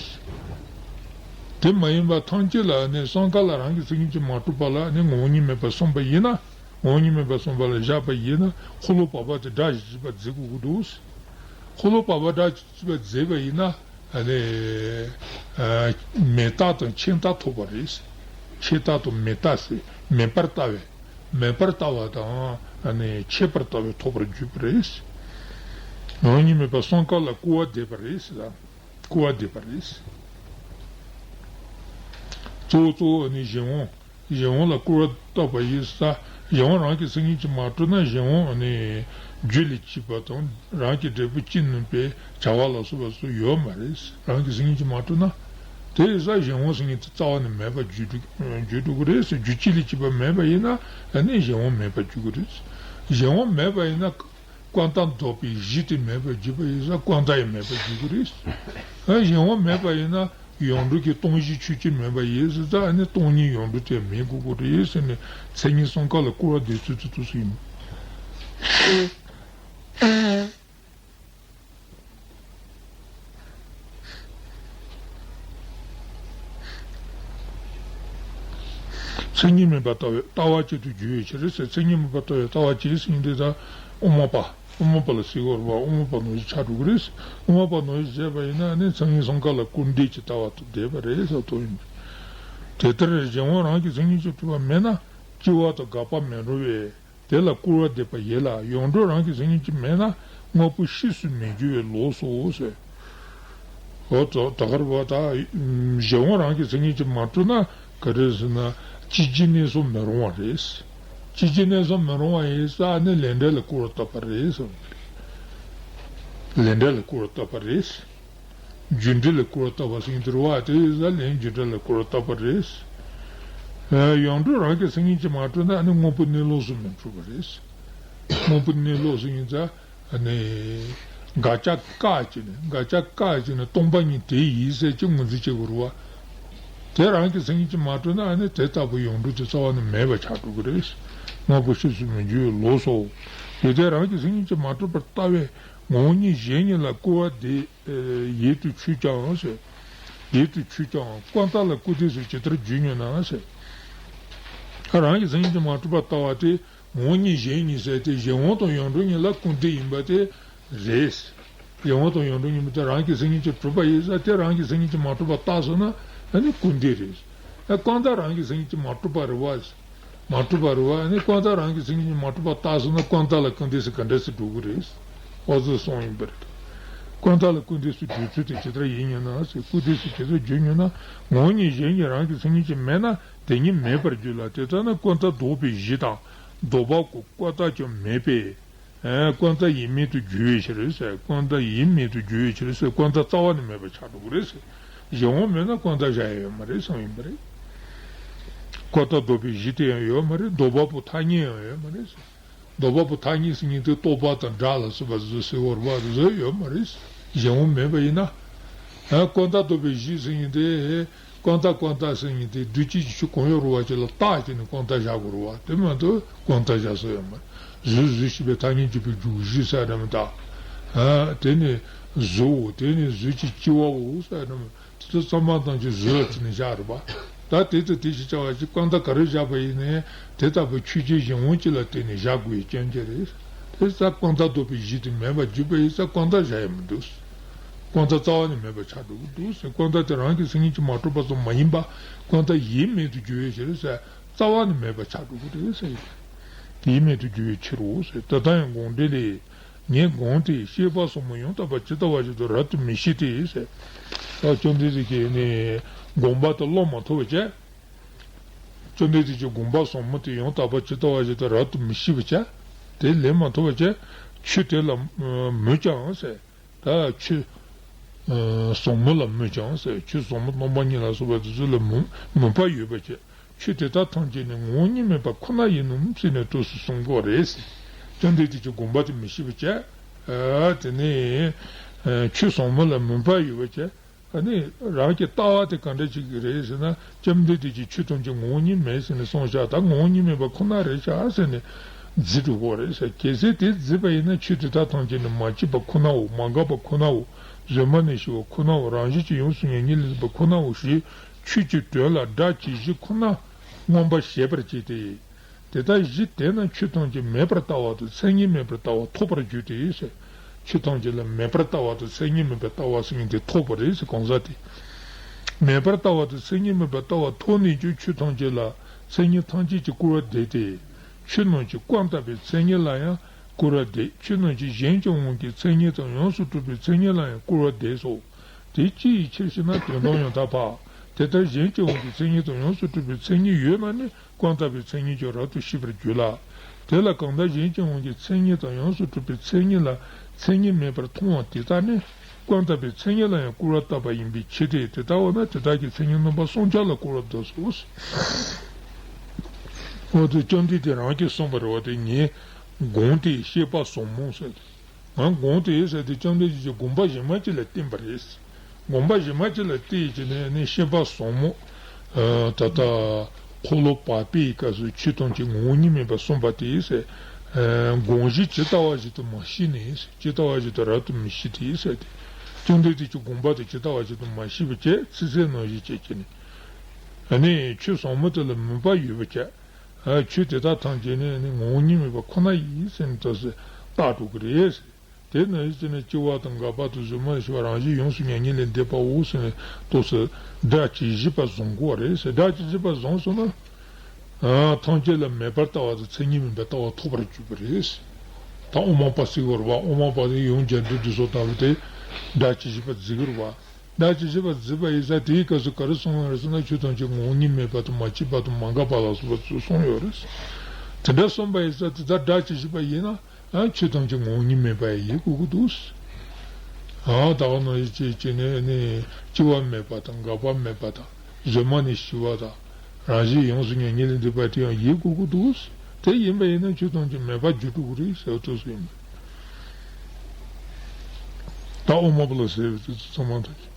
དེ་མ་ཡིན་པ་ཐམས་ཅད་ལ་ནི་གསུམ་ཀ་ལ་རང་གི་མཚན་ཉིད་ཀྱིས་མ་གྲུབ་པ་ལ་ནི་ངོ་བོ་ཉིད་མེད་པར་གསུངས་པ་ཡིན་ན། ངོ་བོ་ཉིད་མེད་པར་གསུངས་པ་ལ་བཞག་པ་ཡིན་ན་འཁོར་ལོ་བར་པ་དེ་སྒྲ་ཇི་བཞིན་པར་འཛིན་དགོས་ཀྱི་འདུག་འཁོར་ལོ་བར་པ་སྒྲ་ཇི་བཞིན་པར་འཛིན་པ་ཡིན་ན་ཨ་ནི་མེད་རྟགས་དང་ཕྱེད་རྟགས་ཐོབ་པ་རེད། ཕྱེད་རྟགས་དང་མེད་རྟགས་ཟེར་མེད་པར་ལྟ་བས། མེད་པར་ལྟ་བ་དང་ཨ་ནི་ཕྱེད་པར་ལྟ་བས་ཐོབ་པར་འགྱུར་བ་རེད། ངོ་བོ་ཉིད་མེད་པ་གསུམ་ཀ་ལ་སྐུར་བ་འདེབས་པ་རེད་ཟེར། སྐུར་བ་འདེབས་པ་རེད། གཙོ་བོ་གཙོ་བོ་ནི་གཞན་དབང་། གཞན་དབང་ལ་སྐུར་བ་བཏབ་པ་ཡིན་ས། གཞན་དབང་རང་གི་མཚན་ཉིད་ཀྱིས་མ་གྲུབ་ན་གཞན་དབང་ནི་རྒྱུ་ལས་སྐྱེས་པ་དང་རང་གི་འབྲས་བུ་སྐྱེ་ནུས་པའི་བྱ་བ་ལ་སོགས་པ་སུ་ཡོད་མ་རེད། རང་གི་མཚན་ཉིད་ཀྱིས་མ་གྲུབ་ན། དེ་ཡིན་ས་གཞན་དབང་ཟེར་མཁན་དེ་རྩ་བ་ནས་མེད་པར་འགྱུར་འགྲོ་འགྱུར་འགྲོ་གི་རེད་ཟེར། རྒྱུ་སྐྱེ་ལས་སྐྱེས་པ་མེད་པ་ཡིན་ན་ཨ་ནི་གཞན་དབང་མེད་པར་འགྱུར་གི་རེད། གཞན་དབང་མེད་པ་ཡིན་ན། ཀུན་བརྟགས་ལྡོག་པའི་གཞི་དེ་མེད་པར་གྱུར་པ་ཡིན་ཙང་ཀུན་བརྟགས་ཡང་མེད་པར་འགྱུར་གྱི་རེད། ཨ་གཞན་དབང་མེད་པ་ཡིན་ན་ཡོངས་གྲུབ་ཀྱི་སྟོང་གཞི་ཆོས་ཅན་མེད་པ་ཡིན་ཙང་ཨ་ནི་སྟོང་ཉིད་ཡོངས་གྲུབ་དེ་མེད་དགོས་ཀྱི་རེད་ཟེར་ནས་མཚན་ཉིད་གསུམ་ཀ་ལ་སྐུར་བ་འདེབས་ཚུལ་དེ་ཚོ་ཡིན། མཚན་ཉིད་མེད་པར་ལྟ་བའི་ལྟ་བ་ཅན་དུ་འགྱུར་བའི་ཕྱིར་ཟེར། མཚན་ཉིད་མེད་པར་ལྟ་བའི་ལྟ་བ་ཅན་ཟེར་མཁན་དེ་ད་དབུ་མ་པ། དབུ་མ་པ་ལ་ཟེར་གྱི་ཡོད་རེད་པ། དབུ་མ་པ་ནང་བཞིན་ཆགས་འགྲོ་གི་རེད། དབུ་མ་པ་ནང་བཞིན་བྱས་པ་ཡིན་ན་ནི་མཚན་ཉིད་གསུམ་ཀ་ལ་སྐུར་འདེབས་ཀྱི་ལྟ་བ་དང་འདྲེས་པ་རེད་ཟེར་དོན་ཡིན། དེ་ལྟར་གཞན་དབང་རང་གི་མཚན་ཉིད་ཀྱིས་གྲུབ་པ་མེད་ན་སྐྱེ་བ་དང་འགག་པ་མི་འགྲོ་བས། དེ་ལ་སྐུར་བ་འདེབས་པ་ཡིན་ལ་ཡོངས་གྲུབ་རང་གི་མཚན་ཉིད་ཀྱིས་མེད་ན་དངོས་པོ་གཤིས་སུ་མི་འགྱུར་བས་ལོགས་སོ་ཟེར། འོ་ད་ད་གར་བ་ད་གཞན་དབང་རང་གི་མཚན་ཉིད་ཀྱིས་མ་གྲུབ་ན་ག་རེ་ཟེར་ན་སྐྱེ་འཆི་གནས་གསུམ་མི་རུང་བ་རེད། སྐྱེ་འཆི་གནས་གསུམ་མི་རུང་བ་ཡིན་ཙང་ནི་ལས་འབྲས་ལ་སྐུར་བ་བཏབ་པ་རེད་ཟེར། ལས་འབྲས་ལ་སྐུར་བ་བཏབ་པ་རེད། རྒྱུ་འབྲས་ལ་སྐུར་བ་བཏབ་པ་ཟེར་གྱི་འདུག་རེད་བ། དེ་ཡིན་ཙང་ལན་རྒྱུ་འབྲས་ལ་སྐུར་བ་བཏབ་པ་རེད། ཡོངས་གྲུབ་རང་གི་མཚན་ཉིད་ཀྱིས་མ་གྲུབ་ན་ནི་དངོས་པོ་གནས་ལོགས་སུ་མི་འཁྲུལ་བ་རེད། དངོས་པོ་གནས་ལོགས་སུ་ཡིན་ཙང་ནི་དགག་བྱ་བཀག་བྱས་ནས་དགག་བྱ་བཀག་བྱས་ནས་སྟོང་པ་ཉིད་དེ་ཡིན་ཟེར་གྱི་ངོས་འཛིན་བྱེད་དགོས་རེད་བ། དེ་རང་གི་མཚན་ཉིད་ཀྱིས་མ་གྲུབ་ན་ནི་དེ་ལྟ་བུའི་ཡོངས་གྲུབ་དེ་རྩ་བ་ནས་མེད་པ་ཆགས་འགྲོ་གི་རེད། དངོས་པོ་གཤིས་སུ་མི་འགྱུར་བས་ལོགས་སོ། དེ་དེ་རང་གི་མཚན་ཉིད་ཀྱིས་མ་གྲུབ་པར་ལྟ་བས། ངོ་བོ་ཉིད་གཞན་ཉིད་ལ་སྐུར་བ་འདེབས། ཡིད་དུ་ཆུད་ཀྱང་ཟེར། ཡིད་དུ་ཆུད་ཀྱང་ཀུན་བརྟགས་ལ་སྐུར་འདེབས་སུ་ཇི་ལྟར་འགྱུར་ཉོན་ན་ཟེར། རང་གི་སེམས་ཉིད་ཀྱིས་མ་གྲུབ་པར་ལྟ་བ་དེ་ངོ་བོ་ཉིད་གཞན་ཉིད་ཟེར་ཏེ་གཞན་དབང་དང་ཡོངས་གྲུབ་གཉིས་ལ་སྐུར་འདེབས་ཡིན་པ་དེ་རེད། གཞན་དབང་དང་ཡོངས་གྲུབ་གཉིས་པོ་དེ་རང་གི་སེམས་ཉིད་ཀྱིས་གྲུབ་པ་ཡིན་ས་དེ་རང་གི་སེམས་ཉིད་ཀྱིས་མ་གྲུབ་པར་བརྟགས་སོང་ན་ཨ་ནི་སྐུར་འདེབས་རེད། ཨ་ཀུན་བརྟགས་རང་གི་སེམས་ཉིད་ཀྱིས་མ་གྲུབ་པ་རེད་བ། མ་གྲུབ་པ་རེད་བ། ཨ་ནི་ཀུན་བརྟགས་རང་གི་སེམས་ཉིད་ཀྱིས་མ་གྲུབ་པར་བརྟགས་སོང་ན་ཀུན་བརྟགས་ལ་སྐུར་འདེབས་སུ་ག་འདྲ་སེ་འགྲོ་གི་རེད། ཨོ་ཙི་སོང་ཡིན་པ་རེད། ཀུན་བརྟགས་ལ་སྐུར་འདེབས་སུ་འགྱུར་ཚུལ་དེ་ཇི་ལྟར་ཡིན་ཉོན་ན་ཟེར། སྐུར་འདེབས་སུ་ཇི་ལྟར་འགྱུར་ཉོན་ན། ངོ་བོ་ཉིད་གཞན་ཉིད་རང་གི་སེམས་ཉིད་ཀྱིས་མེད་ན་དེ་ཉིད་མེད་པར་འགྱུར་ལ། དེ་ལྟ་ན་ཀུན་བརྟགས་ལྡོག་པའི་གཞི་དང་ལྡོག་པ་ཀུན་བརྟགས་ཀྱང་མེད་པས། ཨེ། ཀུན་བརྟགས་ཡིན་མིན་དུ་འགྱུར་བའི་ཕྱིར་ཟེར། ཀུན་བརྟགས་ཡིན་མིན་དུ་འགྱུར་བའི་ཕྱིར་ཟེར། ཀུན་བརྟགས་རྩ་བ་ནས་མེད་པར་ཆགས་འགྲོ་གི་རེད་ཟེར། གཞན་དབང་མེད་ན་ཀུན་བརྟགས་བཞག་ཡ་ཡོད་མ་རེད་གསུངས་ཡིན་པ་རེད། ཀུན་བརྟགས་ལྡོག་པའི་གཞི་དེ་ཡང་ཡོད་མ་རེད། ལྡོག་པ་པོ་ཐ་སྙད་ཡང་ཡོད་མ་རེད་ཟེར། ལྡོག་པ་པོ་ཐ་སྙད་ཟེར་མཁན་དེ་རྟོག་པ་དང་སྒྲ་ལ་སོགས་པ་བཟོ་སྲིད་པ་རེད་བ། བཟོ་ཡོད་མ་རེད། གཞན་དབང་མེད་པ་ཡིན་ན། ཨ། ཀུན་བརྟགས་ལྡོག་པའི་གཞི་ཟེར་མཁན་དེ། ཀུན་བརྟགས་ཀུན་བརྟགས་ཟེར་མཁན་དེ་དུས་གཅིག་གི་ཆོས་གང་ཡོད་རུང་བ་ཅིག་ལ་བརྟགས་བྱས་ནས་ཀུན་བརྟགས་བཞག་དགོས་རེད་བ། དེ་མ་གཏོགས་ཀུན་བརྟགས་བཞག་ས་ཡོད་མ་རེད། གཟུགས་གཟུགས་ཞེས་པའི་ཐ་སྙད་འཇུག་པའི་རྒྱུ་གཞི་ཟེར་ཡ་དེ་མ་གཏོགས། ཨ། དེ་ནི་གཟུགས་དེ་ནི་གཟུགས་ཀྱི་སྐྱེ་བའོ་ཟེར་ཡ་དེ་མ། དེ་ཚོ་ཚང་མ་ཐམས་ཅད་གཟུགས་ལ་བརྟེན་ནས་བཞག་རེད་པ། ད་དེ་དང་དེ་ཞེས་བྱ་བ་ཅིག་ཀུན་བརྟགས་ག་རེ་བཞག་པ་ཡིན་ནའི་དེ་ལྟ་བུའི་ཆོས་ཅན་གཞན་དབང་ཅིག་ལ་བརྟེན་ནས་བཞག་དགོས་པའི་རྐྱེན་གྱིས་རེད། དེ་ལྟར་ཀུན་བརྟགས་ལྡོག་པའི་གཞི་དེ་མེད་པར་གྱུར་པ་ཡིན་ཙང་ཀུན་བརྟགས་བཞག་ཡ་མི་འདུག་ཀུན་བརྟགས་རྩ་བ་ནས་མེད་པར་ཆགས་འགྲོ་གི་འདུག་ཟེར། ཀུན་བརྟགས་དེ་རང་གི་སེམས་ཉིད་ཀྱིས་མ་གྲུབ་པ་ཙམ་མ་ཡིན་པར་ཀུན་བརྟགས་ཡིན་མིན་དུ་འགྱུར་བའི་ཕྱིར་ཟེར། རྩ་བ་ནས་མེད་པར་ཆགས་འགྲོ་གི་རེད་ཟེར། ཡིན་མིན་དུ་འགྱུར་བའི་ཕྱིར་རོ་ཟེར། དེ་ལྟར་ཡང་དགོངས་འགྲེལ་ལས། ངས་དགོངས་ཏེ་བཤད་པ་ཟབ་མོ་ཡང་དག་པར་ཇི་ལྟ་བ་བཞིན་དུ་རབ་ཏུ་མི་ཤེས་ཏེ་ཟེར། ད་བཅོམ་ལྡན་འདས་ཀྱིས་ནི་དགོངས་པ་དེ་ཀློག་མ་ཐུབ་པ་བྱས། བཅོམ་ལྡན་འདས་ཀྱི་དགོངས་པ་ཟབ་མོ་དེ་ཡང་དག་པར་ཇི་ལྟ་བ་བཞིན་དུ་རབ་ཏུ་མི་ཤེས་པ་བྱས། དེ་ལེན་མ་ཐུབ་པ་བྱས། ཆོས་དེ་ལ་མོས་ཀྱང་ཟེར། ད་ཆོས་ཟབ་མོ་ལ་མོས་ཀྱང་ཟེར། ཆོས་ཟབ་མོ་སྟོང་པ་ཉིད་ལ་སོགས་པ་དེ་ཚོ་ལ་མོས་མོས་པ་ཡོད་པ་བྱས། ཆོས་དེ་དག་ཐམས་ཅད་ནི་ངོ་བོ་ཉིད་མེད་པ་ཁོ་ན་ཡིན་ནོ་ཟེར་ནས་ཏོག་ཙམ་གསུང་གི་རེད། བཅོམ་ལྡན་འདས་ཀྱི་དགོངས་པ་དེ་མི་ཤེས་པ་བྱས། ཨ། དེ་ནས་ཨ་ཆོས་ཟབ་མོ་ལ་མོས་པ་ཡོད་པ་བྱས། ཨ་ནི་རང་གི་ལྟ་བ་དེ་ག་འདྲ་ཅིག་རེད་ཟེར་ན། བཅོམ་ལྡན་འདས་ཀྱིས་ཆོས་ཐམས་ཅད་ངོ་བོ་ཉིད་མེད་ཟེར་ནས་གསུངས་ཤག་ད་ངོ་བོ་ཉིད་མེད་པ་ཁོ་ན་རེད་ཤག་ཟེར་ནས་བརྫིས་འགྲོ་གི་རེད་ཟེར། གལ་སྲིད་དེ་བརྫིས་པ་ཡིན་ན་ཆོས་དེ་དག་ཐམས་ཅད་ནི་མ་སྐྱེས་པ་ཁོ་ནའོ། མ་འགགས་པ་ཁོ་ནའོ། གཟོད་མ་ནས་ཞི་བ་ཁོ་ནའོ། རང་བཞིན་གྱིས་ཡོངས་སུ་མྱ་ངན་ལས་འདས་པ་ཁོ་ནའོ་ཞེས། ཆོས་ཀྱི་དོན་ལ་སྒྲ་ཇི་བཞིན་ཁོ་ན་མངོན་པར་བྱེད་པར་བྱེད་དེ། དེ་ལྟར་གཞི་དེས་ན་ཆོས་ཐམས་ཅད་མེད་པར་ལྟ་བ་དང་མཚན་ཉིད་མེད་པར་ལྟ་བ་ཐོབ་པར་འགྱུར་ཏེ་ཟེར། ཆོས་ཐམས་ཅད་ལ་མེད་པར་ལྟ་བ་དང་མཚན་ཉིད་མེད་པར་ལྟ་བ་ཟེར་མཁན་དེ་ཐོབ་པ་རེད་ཟེར། གང་ཟག་དེ། མེད་པར་ལྟ་བ་དང་མཚན་ཉིད་མེད་པར་ལྟ་བ་ཐོབ་ནས་ཀྱང་ཆོས་ཐམས་ཅད་ལ་མཚན་ཉིད་ཐམས་ཅད་ཀྱིས་སྐུར་བ་འདེབས་ཏེ། ཆོས་རྣམས་ཀྱི་ཀུན་བརྟགས་པའི་མཚན་ཉིད་ལ་ཡང་སྐུར་བ་འདེབས། ཆོས་རྣམས་ཀྱི་གཞན་གྱི་དབང་གིས་མཚན་ཉིད་དང་ཡོངས་སུ་གྲུབ་པའི་མཚན་ཉིད་ལ་ཡང་སྐུར་བ་འདེབས་སོ། དེ་ཅི་ཡི་ཕྱིར་ཞེ་ན། དོན་དམ་ཡང་དག་པ། དེ་ལྟར་གཞན་གྱི་དབང་གིས་མཚན་ཉིད་དང་ཡོངས་སུ་གྲུབ་པའི་མཚན་ཉིད་ཡོད་ན་ནི་ཀུན་བརྟགས་པའི་མཚན་ཉིད་ཀྱང་རབ་ཏུ་ཤེས་པར་འགྱུར་ལ། དེ་ལ་གང་ལྟར་གཞན་གྱི་དབང་གིས་མཚན་ཉིད་དང་ཡོངས་སུ་གྲུབ་པའི་མཚན་ཉིད་ལ་མཚན་ཉིད་མེད་པར་མཐོང་བ་དེ་དག་ནི་ཀུན་བརྟགས་པའི་མཚན་ཉིད་ལ་ཡང་སྐུར་བ་བཏབ་པ་ཡིན་པའི་ཕྱིར་ཏེ། དེ་ལྟ་བས་ན་དེ་དག་གི་མཚན་ཉིད་རྣམ་པ་གསུམ་ཆར་ལ་སྐུར་བ་བཏབ་སོ། འོ་དེ་བཅོམ་ལྡན་འདས་རང་གིས་གསུངས་པ་རེད་བ། དེ་ངས་དགོངས་ཏེ་བཤད་པ་ཟབ་མོ་ཟེར། ང་དགོངས་ཏེ་ཟེར་དེ་བཅོམ་ལྡན་འདས་ཀྱི་དགོངས་པ་གཞན་མ་ཅིག་ལ་བརྟེན་པ་རེད། དགོངས་པ་གཞན་མ་ཅིག་ལ་བརྟེན་བྱས་ནས་ནི་བཤད་པ་ཟབ་མོ། ཨ། ད་ལྟ་འཁོར་ལོ་བར་པའི་སྐབས་སུ་ཆོས་ཐམས་ཅད་ངོ་བོ་ཉིད་མིན་པར་གསུངས་པ་དེ་ཟེར། ཨ། དགོངས་གཞི་ཇི་ལྟ་བ་བཞིན་དུ་མ་ཤེས་ནས་ཟེར། ཇི་ལྟ་བ་བཞིན་དུ་རབ་ཏུ་མི་ཤེས་ཏེ་ཟེར་ཏེ། བཅོམ་ལྡན་འདས་ཀྱི་དགོངས་པ་དེ་ཇི་ལྟ་བ་བཞིན་དུ་མ་ཤེས་པ་བྱས། ཚིག་གསལ་ནང་བཞིན་བྱས་བྱས་ནས། ཨ་ནི་ཆོས་ཟབ་མོ་དེ་ལ་མོས་པ་ཡོད་པ་བྱས། ཨ། ཆོས་དེ་དག་ཐམས་ཅད་ནི་ནི་ངོ་བོ་ཉིད་མེད་པ་ཁོ་ན་ཡིན་ཟེར་ནས་ཏོག་ཙམ་བརྟགས་འགྲོ་གི་རེད། དེ་ནང་བཞིན་བྱས་ནས་སྐྱེ་བ་དང་འགག་པ་དང་གཟོད་མ་ནས་ཞི་བ་རང་བཞིན་ཡོངས་སུ་མྱ་ངན་ལས་འདས་པའོ་ཟེར་ནས་ཏོག་ཙམ་སྒྲ་ཇི་བཞིན་པ་བཟུང་དགོས་པ་རེད་ཟེར། སྒྲ་ཇི་བཞིན་པ་བཟུང་སོང་ན། ཨ། ཐམས་ཅད་ལ་མེད་པར་ལྟ་བ་དང་མཚན་ཉིད་མིན་པར་ལྟ་བ་ཐོབ་པར་གྱུར་པ་རེད། ད་དབུ་མ་པ་ཟེར་གྱི་ཡོད་རེད་བ། དབུ་མ་པ་དེ་ཡང་འཇམ་དཔལ་འདུས་སོགས་ལྟ་བུ་དེ་སྒྲ་ཇི་བཞིན་པ་བརྫིས་ཀྱི་རེད་བ། སྒྲ་ཇི་བཞིན་པ་བརྫིས་པ་ཡིན་ཙང་དེའི་སྐབས་སུ་ག་རེ་གསུངས་ཡོད་རེད་ཟེར་ན། ཆོས་ཐམས་ཅད་ངོ་བོ་ཉིད་མེད་པ་དང་མ་སྐྱེས་པ་དང་མ་འགགས་པ་ལ་སོགས་པ་ཚུལ་གསུངས་ཡོད་རེད། དེ་འདྲ་གསུངས་པ་ཡིན་ཙང་དེ་ལྟར་སྒྲ་ཇི་བཞིན་པ་ཡིན་ན། ཨ། ཆོས་ཐམས་ཅད་ངོ་བོ་ཉིད་མེད་པ་ཡིན་དགོས་ཀྱི་འདུག། ཨ། ད་ག་ནང་བཞིན་བྱས་བྱས་ནས་ནི་སྐྱེ་བ་མེད་པ་དང་འགག་པ་མེད་པ་དང་། གཟོད་མ་ནས་ཞི་བ་དང་། རང་བཞིན་ཡོངས་སུ་མྱ་ངན་ལས་འདས་པ་དེ་ཡང་ཡིན་དགོས་ཀྱི་འདུག། དེ་ཡིན་པ་ཡིན་ན་ཆོས་ཐམས་ཅད་མེད་པར་འགྱུར་འགྲོ་གི་རེད་ཟེར་བ་ཏོག་ཙམ་ཡིན་པ། ད་དབུ་མ་པ་ལ་ཟེར་བའི་དེ་ཚོ་ཚང་མ་ཐམས་ཅད།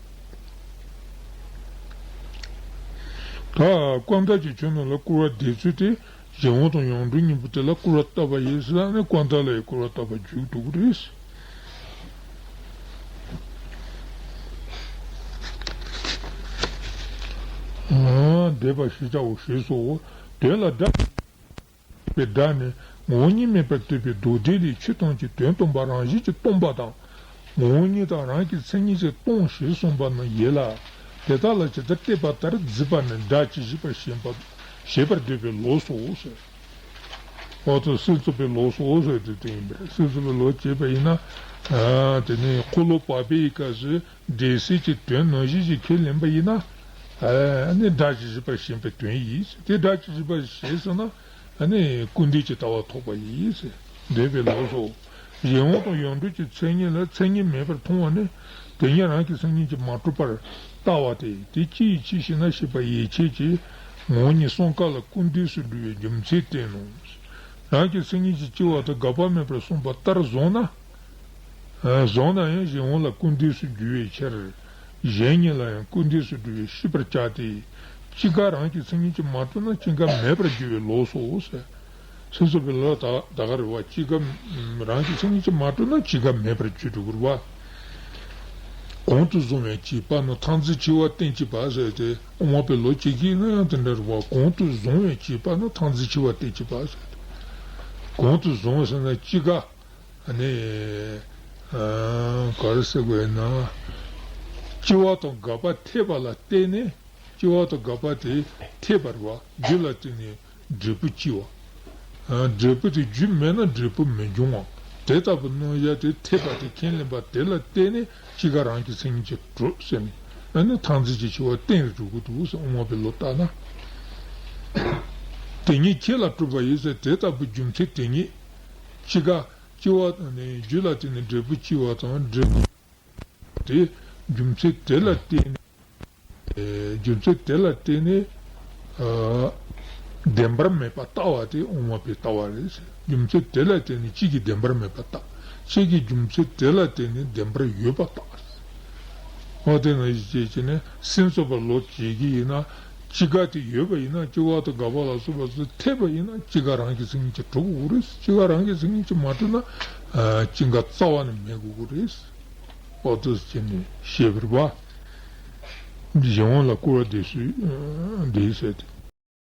ད་ཀུན་བརྟགས་ཀྱི་ཆོས་རྣམས་ལ་སྐུར་བ་འདེབས་ཚུལ་དེ། གཞན་དབང་དང་ཡོངས་གྲུབ་གཉིས་པོ་དེ་ལ་སྐུར་བ་བཏབ་པ་ཡིན་ཟེར་ན་ནི་ཀུན་བརྟགས་ལ་ཡང་སྐུར་བ་བཏབ་པ་འགྱུར་འགྲོ་གི་རེད། འདོད་པ་ཞེས་བྱའོ་ཞེས་སོ། དོན་ལ་སྒྲ་པའི་སྒྲ་ནི་ངོ་བོ་ཉིད་མེད་པར་སྟོན་པའི་མདོ་སྡེ་ལས་ཆོས་ཐམས་ཅད་དོན་སྟོང་པ་རང་བཞིན་གྱིས་སྟོང་པ་དང་། ངོ་བོ་ཉིད་དང་རང་གི་མཚན་ཉིད་ཀྱིས་སྟོང་ཞེས་གསུངས་པ་ནི་ཡིན་ལ། དེ་དག་ལ་ཇི་ལྟར་བལྟས་པ་ལྟར་བརྫིས་པ་ནི་སྒྲ་ཇི་བཞིན་པ་ཞེན་པ་ཞེས་པར་འདོད་པའི་ལོགས་སོ་ཟེར། འོ་ཙི་སེམས་ཙམ་པའི་ལོགས་སོ་ཟེར་དུས་དེ་ཡིན་པས། སེམས་ཙམ་པའི་ལོགས་བྱས་པ་ཡིན་ན། ཨ་དེ་ནི་འཁོར་ལོ་བར་པའི་སྐབས་སུ་འདྲེས་སེལ་གྱི་དོན་ནང་བཞིན་ཞིག་ཁས་ལེན་པ་ཡིན་ན། ཨ་ནི་སྒྲ་ཇི་བཞིན་པ་ཞེན་པའི་དོན་ཡིན། དེ་སྒྲ་ཇི་བཞིན་པ་ཞེས་ཟེར་ན། ཨ་ནི་སྐུར་འདེབས་ཀྱི་ལྟ་བ་ཐོབ་པ་ཡིན་ཟེར་འདོད་པའི་ལོགས་སོ། གཞན་དབང་དང་ཡོངས་གྲུབ་ཀྱི་མཚན་ཉིད་ལ་མཚན་ཉིད་མེད་པར་མཐོང་བ་ནི། དེ་ཉིད་རང་གི་མཚན་ཉིད་ཀྱིས་མ་གྲུབ་པར་ལྟ་བ་སྟེ། དེ་ཅི་ཡི་ཕྱིར་ཞེ་ན། ཞེས་པ་ཡིད་ཆེས་ཀྱི་ངོ་བོ་ཉིད་གསུམ་ཀ་ལ་སྐུར་འདེབས་སུ་འགྲོ་བའི་རྒྱུ་མཚན་བསྟན་ནོ། རང་གི་མཚན་ཉིད་ཀྱིས་སྐྱེ་བ་དང་འགག་པ་མེད་པར་གསུངས་པ་ལྟར་བཟུང་ན། བཟུང་ན་ཡང་གཞན་དབང་ལ་སྐུར་འདེབས་སུ་འགྱུར་བའི་ཕྱིར། གཞན་ཉིད་ལ་ཡང་སྐུར་འདེབས་སུ་འགྲོ་བས་ཤེས་པར་བྱ་སྟེ། སྐྱེ་འགག་རང་གི་མཚན་ཉིད་ཀྱིས་མ་གྲུབ་ན་སྐྱེ་འགག་མེད་པར་འགྱུར་བའི་ལོགས་སོ་ཟེར། སེམས་ཙམ་པའི་ལོགས་ད་ད་ག་རེད་བ། སྐྱེ་འགག་རང་གི་མཚན་ཉིད་ཀྱིས་མ་གྲུབ་ན་སྐྱེ་འགག་མེད་པར་འགྱུར་འགྲོ་གི་རེད་བ། གོང་དུ་བཟུང་བའི་བྱས་པ་ནི་མཐར་འཛིན་ཕྱེ་བ་གཏན་བྱས་པ་ཟེར་ཏེ། དབུ་མ་པའི་ལོགས་བྱེད་ཀྱི་ཡིན་ན་ཡང་དེ་འདྲ་རེད་བ། གོང་དུ་བཟུང་བའི་བྱས་པ་ནི་མཐར་འཛིན་ཕྱེ་བ་གཏན་བྱས་པ་ཟེར་ཏེ། གོང་དུ་བཟུང་ཟེར་ན་སྐྱེ་འགག་ཨ་ནི། ཨ་ག་རེ་ཟེར་དགོས་ན། སྐྱེ་བ་དང་འགག་པ་འཐད་པ་ལ་བརྟེན་ནས། སྐྱེ་བ་དང་འགག་པ་དེ་འཐད་པ་རེད་བ། རྒྱུ་ལ་བརྟེན་ནས་འབྲས་བུ་སྐྱེ་བ། ཨ་འབྲས་བུ་དེ་རྒྱུ་མེད་ན་འབྲས་བུ་མི་འབྱུང་བ། དེ་ལྟ་བུ་རྣམ་གཞག་དེ་འཐད་པ་དེ་ཁས་ལེན་པ་དེ་ལ་བརྟེན་ནས་སྐྱེ་འགག་རང་གི་མཚན་ཉིད་ཀྱིས་གྲུབ་ཟེར་ནས། ཨ་ནི་མཐར་འཛིན་གྱི་ཕྱེ་བ་གཏན་ལ་འགྲོ་གི་འདུག་ཟེར། དབུ་མ་པའི་ལོགས་ལྟར་ན། དེ་ཉིད་ཁྱེད་ལ་གྲུབ་པ་ཡིན་ཟེར། དེ་ལྟ་བུའི་རྒྱུ་མཚན་དེ་ཉིད། སྐྱེ་འགག་སྐྱེ་བ་དང་ནི། རྒྱུ་ལ་བརྟེན་ནས་འབྲས་བུ་སྐྱེ་བ་དང་། འབྲས་བུ་དེ་རྒྱུ་མཚན་དེ་ལ་བརྟེན་ནས། ཨེ་རྒྱུ་མཚན་དེ་ལ་བརྟེན་ནས། ཨ་བདེན་པར་མེད་པ་ལྟ་བ་དེ་དབུ་མ་པའི་ལྟ་བ་རེད་ཟེར། རྒྱུ་མཚན་དེ་ལ་བརྟེན་ནས་གཅིག་གིས་བདེན་པར་མེད་པ་ལྟ། གཅིག་གིས་རྒྱུ་མཚན་དེ་ལ་བརྟེན་ནས་བདེན་པར་ཡོད་པ་ལྟ། འོ་དེ་ནང་བཞིན་བྱས་བྱས་ནས་སེམས་ཙམ་པ་ལོགས་བྱེད་ཀྱི་ཡིན་ན། སྐྱེ་འགག་དེ་ཡོད་པ་ཡིན་ན། སྐྱེ་བ་དང་འགག་པ་ལ་སོགས་པ་ཚོ་འཐད་པ་ཡིན་ན། སྐྱེ་འགག་རང་གི་མཚན་ཉིད་ཀྱིས་གྲུབ་དགོས་རེད། སྐྱེ་འགག་རང་གི་མཚན་ཉིད་ཀྱིས་མ་གྲུབ་ན། ཨ་སྐྱེ་འགག་རྩ་བ་ནས་མེད་དགོས་རེད། འོ་དེ་བྱས་ནས་བཤད་པ་རེད་བ། གཞན་དབང་ལ་སྐུར་བ་འདེབས་སུ་འདེབས་ཟེར་ཏེ།